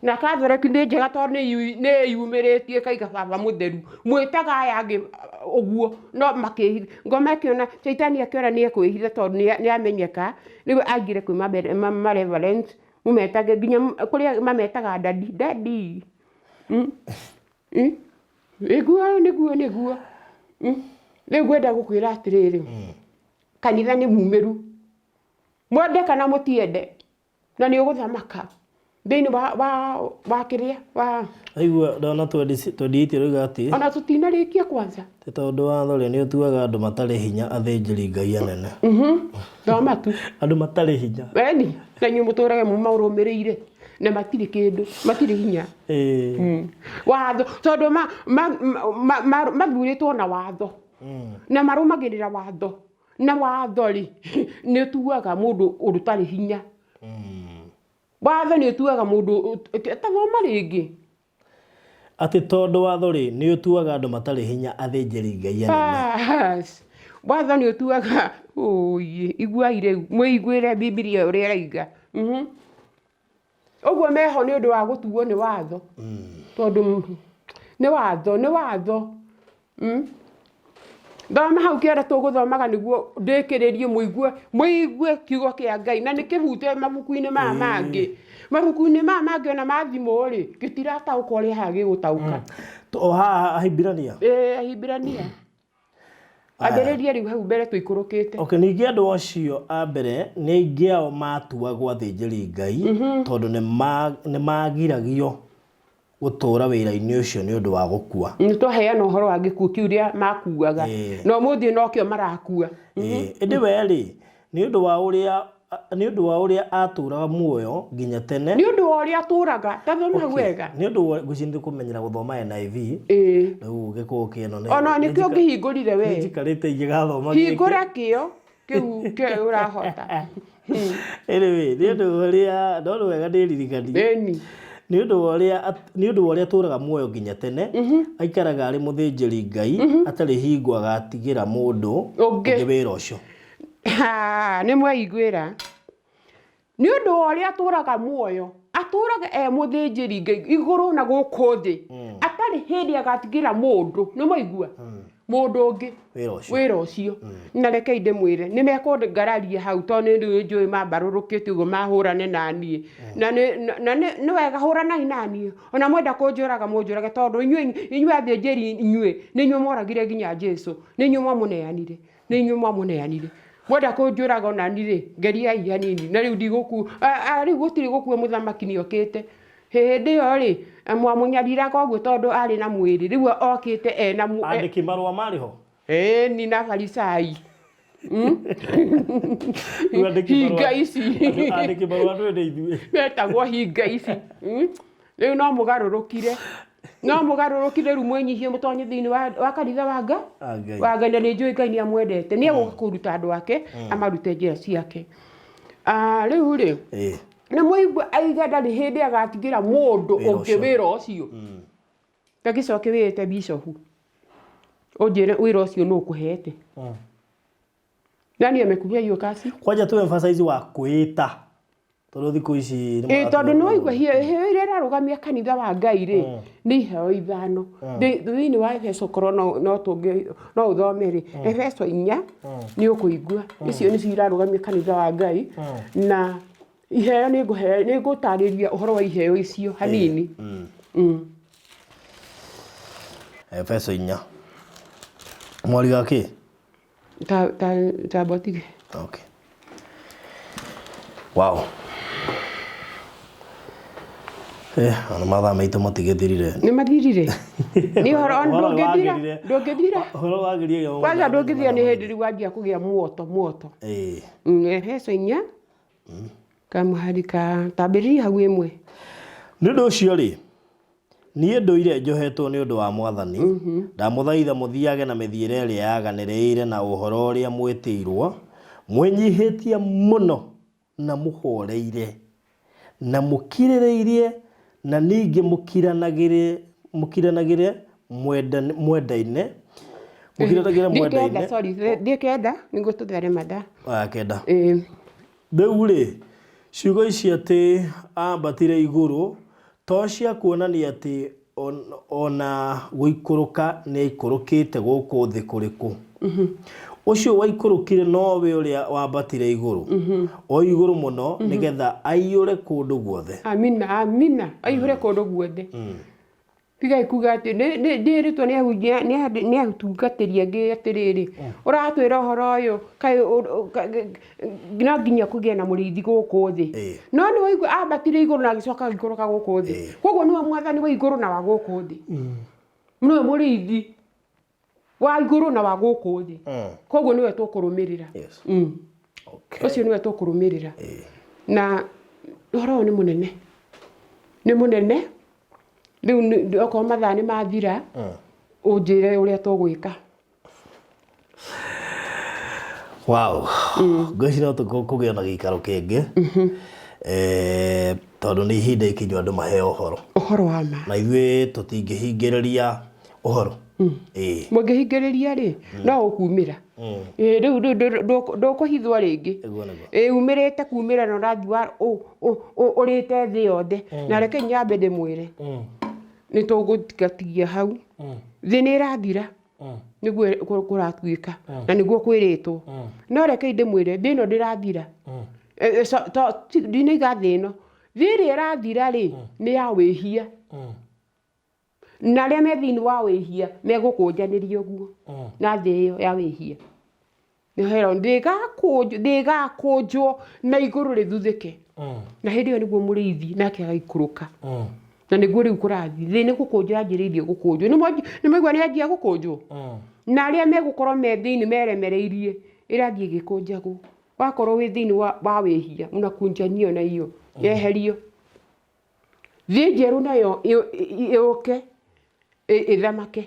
Na Catholic nĩ njega tondũ nĩ ĩyumĩrĩtie ĩkaiga baba mũtheru. Mwĩtaga aya angĩ ũguo, no makĩhitha. Ngoma ĩkĩona, caitani akĩona nĩ ekwĩhitha tondũ nĩ amenyeka, rĩu aingĩre kwĩ ma reverend, mũmetage nginya kũrĩa mametaga daddy, daddy. Nĩguo, nĩguo, nĩguo. Rĩu ngwenda gũkwĩra atĩrĩrĩ, kanitha nĩ mumĩru, mwende kana mũtiende, na nĩ ũgũthamaka thĩinĩ wa kĩrĩa wa Aigua ndona 28 ĩroiga atĩ ona tũtinarĩkia kwanza. Ti tondũ watho rĩ nĩ ũtuaga andũ matarĩ hinya athĩnjĩri Ngai anene. Thoma tu. Andũ matarĩ hinya. Eni, na inyuĩ mũtũrage mũmarũmĩrĩire na matirĩ kĩndũ, matirĩ hinya. Watho, tondũ mathurĩtwo na watho. Na marũmagĩrĩra watho, na watho rĩ, nĩ ũtuaga mũndũ ũndũ ũtarĩ hinya. Watho nĩ ũtuaga mũndũ, ta thoma rĩngĩ. Atĩ tondũ watho-rĩ, nĩũtuaga andũ matarĩ hinya athĩnjĩri-Ngai anene. Bas, watho nĩ ũtuaga, ũi, iguai rĩu, mwĩiguĩre Bibilia ũrĩa ĩroiga. Ũguo meho nĩ ũndũ wa gũtuo nĩ watho. Tondũ nĩ watho, nĩ watho. Thoma hau kĩanda tũgũthomaga nĩguo ndĩkĩrĩrie mũigue mũigue kiugo kĩa Ngai na nĩ kĩhute mabuku-inĩ maya mangĩ. Mabuku-inĩ maya mangĩ ona ma thimũ rĩ, gĩtirataũka ũrĩa haha gĩgũtaũka. O haha Ahibirania? Ĩĩ Ahibirania. Ambĩrĩria rĩu hau mbere tũikũrũkĩte. Okay, ningĩ andũ acio a mbere nĩ aingĩ ao matuagwo athĩnjĩri Ngai tondũ nĩ magiragio gũtũũra wĩra-inĩ ũcio nĩ ũndũ wa gũkua. Nĩ twaheana ũhoro wa gĩkuũ kĩu ũrĩa makuaga, na ũmũthĩ nokĩo marakua. Ĩĩ, ĩndĩ we-rĩ, nĩ ũndũ wa ũrĩa, nĩ ũndũ wa ũrĩa aatũũraga muoyo nginya tene. Nĩ ũndũ wa ũrĩa atũũraga, ta thoma hau wega. Nĩ ũndũ wa, ngwĩciria nĩ kũmenyera gũthoma NIV. Ĩĩ. Rĩu gĩkũyũ kĩno nĩ. Ona nĩkĩo ũngĩhingũrire we. Nĩ njikarĩte ingĩgathoma gĩkĩ. Hingũra kĩo kĩu kĩo ũrahota. Anyway, nĩ ũndũ wa ũrĩa, no nĩ wega ndĩririkanie. Ĩni. Nĩ ũndũ wa ũrĩa, nĩ ũndũ wa ũrĩa atũũraga muoyo nginya tene, aikaraga arĩ mũthĩnjĩri Ngai, atarĩ hingo agatigĩra mũndũ Ũngĩ. ũngĩ wĩra ũcio. Ha, nĩ mweiguĩra. Nĩ ũndũ wa ũrĩa atũũraga muoyo, atũũraga e mũthĩnjĩri Ngai igũrũ na gũkũ thĩ, atarĩ hĩndĩ agatigĩra mũndũ, nĩ mwaigua? Mũndũ ũngĩ Wĩra ũcio. Wĩra ũcio. Na rekei ndĩmwĩre, nĩ mekũngararia hau tondũ nĩ rĩu njũĩ mambarũrũkĩte ũguo mahũrane na niĩ. Na nĩ na nĩ nĩ wega hũranai na niĩ. Ona mwenda kũnjũraga mũnjũrage tondũ inyuĩ inyuĩ athĩnjĩri inyuĩ nĩ inyuĩ mworagire nginya Jesu. Nĩ inyuĩ mwamũneanire. Nĩ inyuĩ mwamũneanire. Mwenda kũnjũraga ona niĩ rĩ, ngeriai hanini. Na rĩu ndigũkua, rĩu gũtirĩ gũkua mũthamaki nĩ okĩte. Hĩndĩ ĩyo rĩ, mwamũnyariraga ũguo tondũ arĩ na mwĩrĩ, rĩu okĩte ena Andĩki marũa marĩ ho? Ĩni na Farisai. Rĩu andĩki marũa- Hinga ici. Andĩki marũa ndũĩ nĩ ithuĩ. Metagwo hinga ici. Rĩu no mũgarũrũkire. No mũgarũrũkire rĩu mwĩnyihie mũtonye thĩinĩ wa, wa kanitha wa Nga Wa Ngai. Wa Ngai na nĩ njũĩ Ngai nĩ amwendete. Nĩ egũka kũruta andũ ake amarute njĩra ciake. Ah, rĩu rĩ nĩ mũigua aiga ndarĩ hĩndĩ agatigĩra mũndũ Wĩra ũngĩ ũcio. wĩra ũcio. Tagĩcoke wĩĩte bishofu ũnjĩre wĩra ũcio nũ ũkũhete. Nani amekupea hiyo kazi? Kwanja tu emphasize wa kwĩta tondũ thikũ ici nĩ Ĩ tondũ maratũmĩra nĩ waigua iheo iria irarũgamia kanitha wa Ngai rĩ nĩ iheo ithano. Thĩinĩ wa Efeso korwo no tũngĩ no ũthome rĩ, Efeso 4 nĩ ũkũigua icio nĩcio irarũgamia kanitha wa Ngai na iheo nĩ ngũhe nĩ ngũtarĩria ũhoro wa iheo icio hanini. Efeso 4 mweri wa kĩ? Ta ta ta botige. Okay. Wow. Eh, ona mathaa maitũ matigĩthirire. Nĩ mathirire. Nĩ ũhoro Ũhoro ndũngĩthira. wagĩrire. Ndũngĩthira. Ũhoro wagĩrire. Kwanza ndũngĩthira nĩ hĩndĩ rĩu wanjia kũgĩa muoto muoto. Efeso 4 kamũhari ka tambĩrĩria hau ĩmwe. Nĩ ũndũ ũcio rĩ, niĩ ndũire njohetwo nĩ ũndũ wa Mwathani, ndamũthaitha mũthiage na mĩthiĩre ĩrĩa yaganĩrĩire na ũhoro ũrĩa mwĩtĩirwo, mwĩnyihĩtie mũno na mũhoreire, na mũkirĩrĩirie, na ningĩ mũkiranagĩre mũkiranagĩre mwendaine, mũkiranagĩre Thiĩ 9, mwendaine. sorry, thiĩ 9 nĩguo tũthare mathaa. Aya, 9. Ĩĩ. Rĩu rĩ, ciugo ici atĩ aambatire igũrũ to cia kuonania atĩ o na gũikũrũka nĩaikũrũkĩte gũkũ thĩ kũrĩ kũ? Ũcio waikũrũkire nowe ũrĩa waambatire igũrũ, o igũrũ mũno, nĩ getha aiyũre kũndũ guothe. Amina, amina, aihũre kũndũ guothe. Tigai kuga atĩ ndĩrĩtwo nĩ ahunjia nĩ atungatĩri angĩ atĩrĩrĩ, ũratwĩra ũhoro ũyũ kaĩ no nginya kũgĩe na mũrĩithi gũkũ thĩ. No nĩ waigua ambatire igũrũ na agĩcoka agĩikũrũka gũkũ thĩ. Koguo nĩwe mwathani wa igũrũ na wa gũkũ thĩ. Nĩwe mũrĩithi wa igũrũ na wa gũkũ thĩ. Koguo nĩwe tũkũrũmĩrĩra. Ũcio nĩwe tũkũrũmĩrĩra. Na ũhoro ũyũ nĩ mũnene. Nĩ mũnene. Rĩu okorwo mathaa nĩ mathira, ũnjĩre ũrĩa tũgwĩka. Wow, ngwĩciria no tũkũgĩa na gĩikaro kĩngĩ, tondũ nĩ ihinda ikinyu andũ maheo ũhoro. Ũhoro wa ma. Na ithuĩ tũtingĩhingĩrĩria ũhoro. Ĩĩ. Mũngĩhingĩrĩria rĩ, no ũkumĩra. Ĩĩ, rĩu ndũkũhithwo rĩngĩ. Nĩguo nĩguo. Ĩĩ, umĩrĩte kumĩra na ũrathiĩ wa ũrĩte thĩ yothe. Na reke nyambe ndĩmwĩre, nĩ tũgũtigatigia hau. Thĩ nĩ ĩrathira. Nĩguo kũratuĩka na nĩguo kwĩrĩtwo. No rekei ndĩmwĩre, thĩ ĩno ndĩrathira. Ndinaiga thĩ ĩno, thĩ ĩrĩa ĩrathira rĩ, nĩ ya wĩhia. Na arĩa me thĩinĩ wa wĩhia megũkũnjanĩria ũguo na thĩ ĩyo ya wĩhia. Nĩho thĩ ĩgakũnjwo na igũrũ rĩthuthĩke. Na hĩndĩ ĩyo nĩguo mũrĩithi nake agaikũrũka. Na nĩguo rĩu kũrathiĩ. Thĩ nĩ gũkũnjwo yanjĩrĩirie gũkũnjwo. Nĩ mwaigua nĩ yanjia gũkũnjwo? Na arĩa megũkorwo me thĩinĩ meremereirie, ĩrathiĩ ĩgĩkũnjagwo. Wakorwo wĩ thĩinĩ wa wĩhia, unakunjanio na iyo, yeherio. Thĩ njerũ nayo yũke, ĩthamake.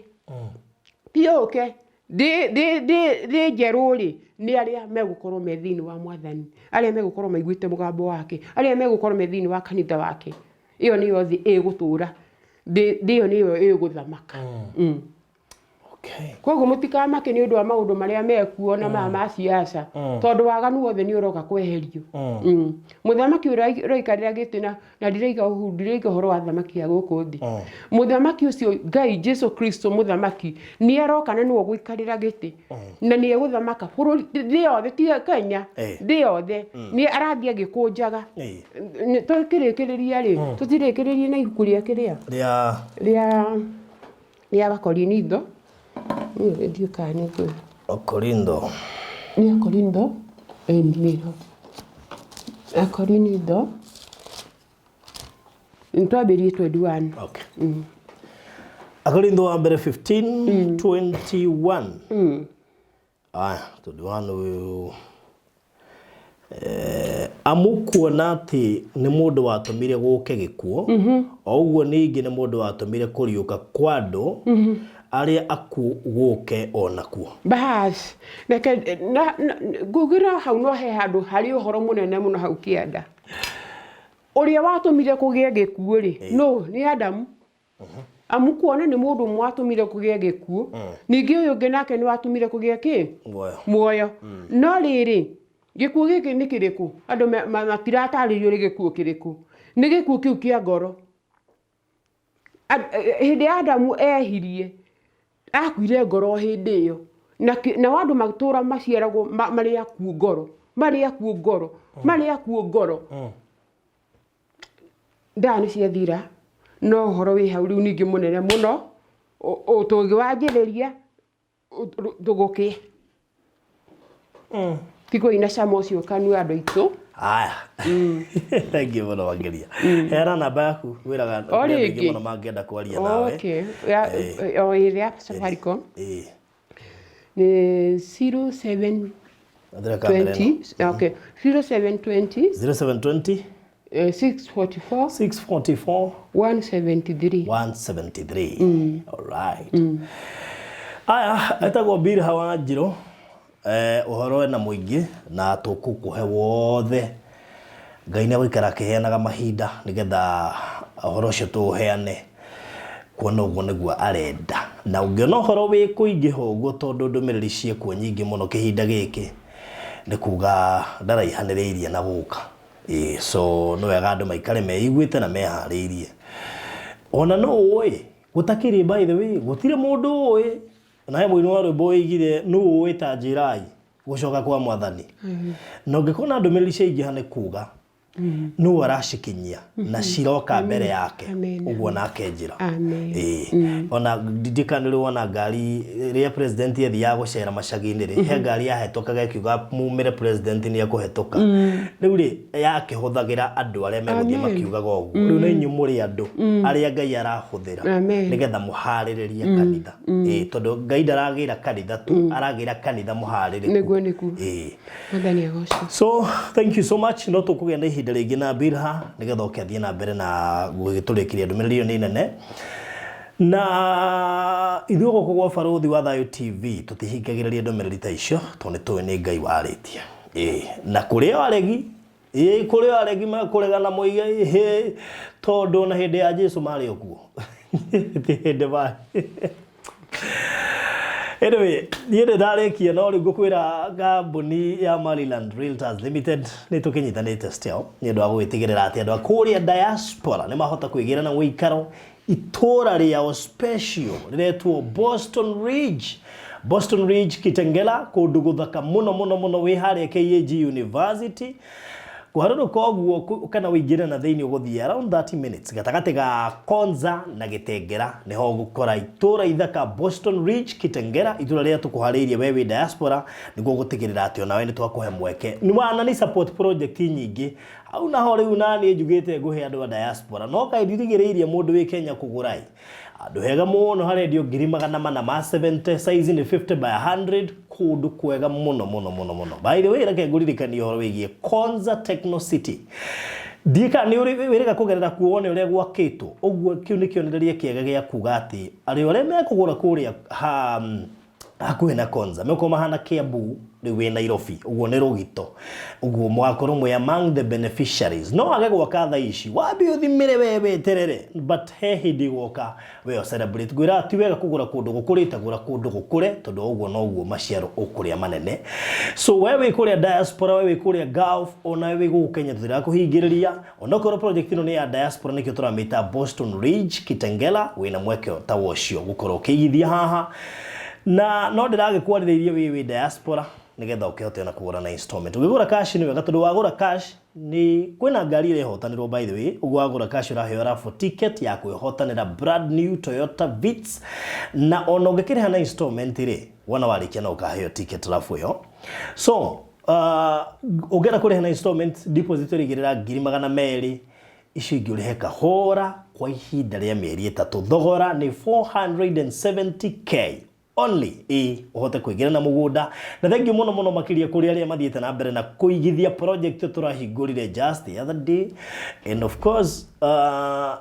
Ti yũke, thĩ njerũ rĩ, nĩ arĩa megũkorwo me thĩinĩ wa Mwathani, arĩa megũkorwo maiguĩte mũgambo wake, arĩa megũkorwo me thĩinĩ wa kanitha wake. Ĩyo nĩyo thĩ ĩgũtũra, thĩ ĩyo nĩyo ĩgũthamaka. Okay. Koguo mũtikamake nĩ ũndũ wa maũndũ marĩa mekuo na ma siasa, tondũ waganu wothe nĩ ũroka kweherio. Mũthamaki ũrĩa ũraikarĩra gĩtĩ na ndiraiga ũhu, ndiraiga ũhoro wa thamaki ya gũkũ thĩ. Mũthamaki ũcio Ngai Jesu Kristo mũthamaki nĩ aroka na nĩwe ũgũikarĩra gĩtĩ. Na nĩ egũthamaka bũrũri thĩ yothe, ti Kenya, thĩ yothe. Nĩ arathiĩ agĩkũnjaga. Tũkĩrĩkĩrĩria rĩ, tũtirĩkĩrĩrie na ibuku rĩa kĩrĩa? Rĩa Rĩa Abakorintho. Ndiũĩ kana nĩ ngũ. Akorintho. Nĩ Akorintho. Nĩho. Akorintho. Twambĩrĩrie 21. Okay. Akorintho wa mbere 15 21. Aya, 21 ũyũ. Amu kuona atĩ nĩ mũndũ watũmire gũke gĩkuũ, o ũguo ningĩ nĩ mũndũ watũmire kũriũka kwa andũ arĩa akuũ gũke o nakuo. Bas, reke ngugĩra hau no he handũ harĩ ũhoro mũnene mũno hau kĩanda. Ũrĩa watũmire kũgĩe gĩkuũ rĩ, no nĩ Adamu. Amu kuona nĩ mũndũ ũmwe watũmire kũgĩe gĩkuũ, ningĩ ũyũ ũngĩ nake nĩ watũmire kũgĩe kĩ? Muoyo. Muoyo. No rĩrĩ, gĩkuũ gĩkĩ nĩ kĩrĩkũ? Andũ matiratarĩrio nĩ gĩkuũ kĩrĩkũ. Nĩ gĩkuũ kĩu kĩa ngoro. Hĩndĩ ya Adamu ehirie, akuire ngoro hĩndĩ ĩyo. Na andũ matũra maciaragwo marĩ akuũ ngoro. Marĩ akuũ ngoro. Marĩ akuũ ngoro. Ndaa nĩ ciathira, no ũhoro wĩ hau rĩu ningĩ mũnene mũno, tũngĩwanjĩrĩria, tũgũkĩe. Tigoi na cama ũcio kanua andũ aitũ. Aya. Thank you mũno makĩria. Heana namba yaku, wĩraga O andũ aingĩ rĩngĩ. mũno mangĩenda kwaria nawe. Okay. O ĩrĩa Safaricom. Nĩ 07 Athira kamera ĩno. 20. Okay. 0720. 0720. 644. 644. 173. 173. All right. Aya, etagwo Bilha wa Njirũ. Ũhoro wĩna mũingĩ na tũkũkũhe wothe. Ngai nĩ egũikara akĩheanaga mahinda nĩgetha ũhoro ũcio tũũheane kuona ũguo nĩguo arenda. Na ũngĩona ũhoro wĩ kũingĩha ũguo tondũ ndũmĩrĩri ciĩkuo nyingĩ mũno kĩhinda gĩkĩ, nĩ kuga ndaraihanĩrĩirie na gũka. So nĩ wega andũ maikare meiguĩte na meharĩirie. Ona no ũĩ, gũtakĩrĩ by the way, gũtirĩ mũndũ ũĩ. Na he mũini wa rwĩmbo oigire, nũ ũĩ ta njĩrai gũcoka kwa Mwathani. Na ũngĩkona ndũmĩrĩri ciaingĩha nĩ kuga nũ aracikinyia na ciroka mbere yake. Ũguo nake njĩra. Ona ndirikana rĩu wona ngari rĩrĩa president athiaga gũcera macagi-inĩ rĩ, he ngari yahetũkaga ĩkiuga mumĩre president nĩ ekũhetũka. Rĩu rĩ, yakĩhũthagĩra andũ arĩa megũthiĩ makiugaga ũguo. Rĩu nĩ inyuĩ mũrĩ andũ arĩa Ngai arahũthĩra nĩgetha mũharĩrĩrie kanitha. Tondũ Ngai ndaragĩra kanitha tu, aragĩra kanitha mũharĩrĩku. Nĩguo, nĩguo. Mwathani agocwo. So thank you so much. No tũkũgĩa na ihinda rĩngĩ na Bilha nĩgetha oke athiĩ na mbere na gũgĩtũrĩkĩria ndũmĩrĩri ĩyo nĩ nene. Na ithuĩ gũkũ gwa Barũthi wa Thayũ TV tũtihingagĩrĩria ndũmĩrĩri ta icio tondũ nĩ tũĩ nĩ Ngai warĩtie. Ĩĩ, na kũrĩ o aregi, ĩĩ kũrĩ o aregi makũregana moige ĩhĩ tondũ ona hĩndĩ ya Jesu marĩ o kuo. Ti hĩndĩ marĩ. Anyway, niĩ nĩ ndarĩkia no rĩu ngũkwĩra kambuni ya Maryland Realtors Limited nĩ tũkĩnyitanĩte still nĩ ũndũ wa gũgĩtigĩrĩra atĩ andũ a kũrĩa diaspora nĩ mahota kwĩgĩra na ũikaro itũra rĩao special rĩretwo Boston Ridge. Boston Ridge Kitengela, kũndũ gũthaka mũno mũno mũno wĩ harĩa KAG University. Kũharũrũka ũguo kana ũingĩre na thĩinĩ ũgũthiĩ around 30 minutes gatagatĩ ga Konza na Gĩtengera nĩho ũgũkora itũra ithaka Boston Ridge Kitengera, itũra rĩrĩa tũkũharĩirie we wĩ diaspora nĩguo gũtigĩrĩra atĩ onawe nĩ twakũhe mweke. Nĩ wana nĩ support project nyingĩ hau naho rĩu naniĩ njugĩte ngũhe andũ a diaspora no kaĩ ndirigĩrĩirie mũndũ wĩ Kenya kũgũra ĩ. Handũ hega mũno harendio 470,000, size nĩ 50 by 100, kũndũ kwega mũno mũno mũno mũno. By the way, reke ngũririkanie ũhoro wĩgiĩ Konza Techno City. Ndiĩ kana nĩ wĩrĩga kũgerera kuo wone ũrĩa gwakĩtwo. Ũguo kĩu nĩ kĩonereria kĩega gĩa kuga atĩ arĩa arĩa mekũgũra kũrĩa ha hakuhĩ na Konza mekorwo mahana Kiambu rĩu wĩ Nairobi ũguo nĩ rũgito ũguo mũgakorwo mwĩ among the beneficiaries. No wage gwaka thaa ici wambe ũthimĩre we weterere, but he hĩndĩ ĩgoka we celebrate. Ngwĩra ti wega kũgũra kũndũ gũkũrĩte, gũra kũndũ gũkũre tondũ ũguo noguo maciaro ũkũrĩa manene. So we wĩ kũrĩa diaspora, we wĩ kũrĩa Gulf, ona we wĩ gũkũ Kenya tũtirakũhingĩrĩria. Onokorwo project ĩno nĩ ya diaspora nĩkĩo tũramĩta Boston Ridge Kitengela, wĩna mweke ta ũcio gũkorwo ũkĩigithia haha na no ndĩragĩkwarĩrĩirie wĩ diaspora nĩgetha ũkĩhote ona kũgũra na installment. Ũngĩgũra cash nĩ wega tondũ wagũra cash nĩ kwĩna ngari ĩrehotanĩrwo, by the way. Ũguo wagũra cash ũraheo raffle ticket ya kwĩhotanĩra brand new Toyota Vitz, na ona ũngĩkĩrĩha na installment rĩ, wona warĩkia no ũkaheo ticket raffle ĩyo. So ũngĩenda kũrĩha na installment, deposit ũrĩigĩrĩra 200,000, icio ingĩ ũrĩhe kahora kwa ihinda rĩa mĩeri 3. Thogora nĩ 470K only ĩ ũhote kũingĩra na mũgũnda. Na thengiũ mũno mũno makĩria kũrĩ arĩa mathiĩte na mbere na kũigithia project tũrahingũrire just the other day, and of course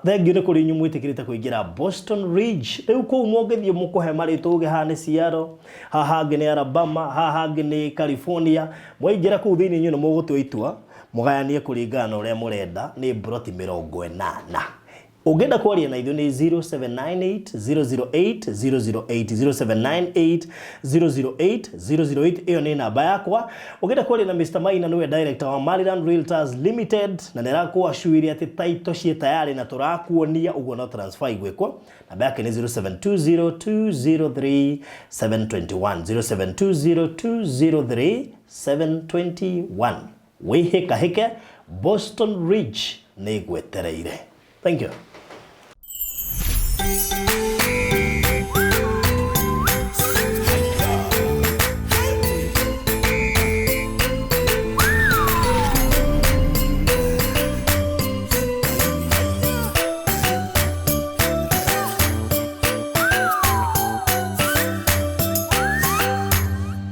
thengiũ nĩ kũrĩ inyuĩ mwĩtĩkĩrĩte kũingĩra Boston Ridge. Rĩu kũu mũngĩthiĩ mũkũhe marĩtwa uge haha nĩ Seattle, haha hangĩ nĩ Alabama, haha hangĩ nĩ California. Mwaingĩra kũu thĩinĩ inyuĩ nĩ mũgũtua itua mũgayanie kũringana na ũrĩa mũrenda. Nĩ mburoti 80. Ũngĩenda kwaria na ithuĩ nĩ 0798 008 008, 0798 008 008, ĩyo nĩ namba yakwa. Ũngĩenda kwaria na Mr. Maina, nĩwe director wa Maryland Realtors Limited na nĩ arakũacuiria atĩ title ciĩ tayarĩ na tũrakuonia ũguo no transfer igwĩkwo. Namba yake nĩ 0720 203 721, 0720 203 721. Wĩhĩkahĩke, Boston Ridge nĩ ngwetereire. Thank you.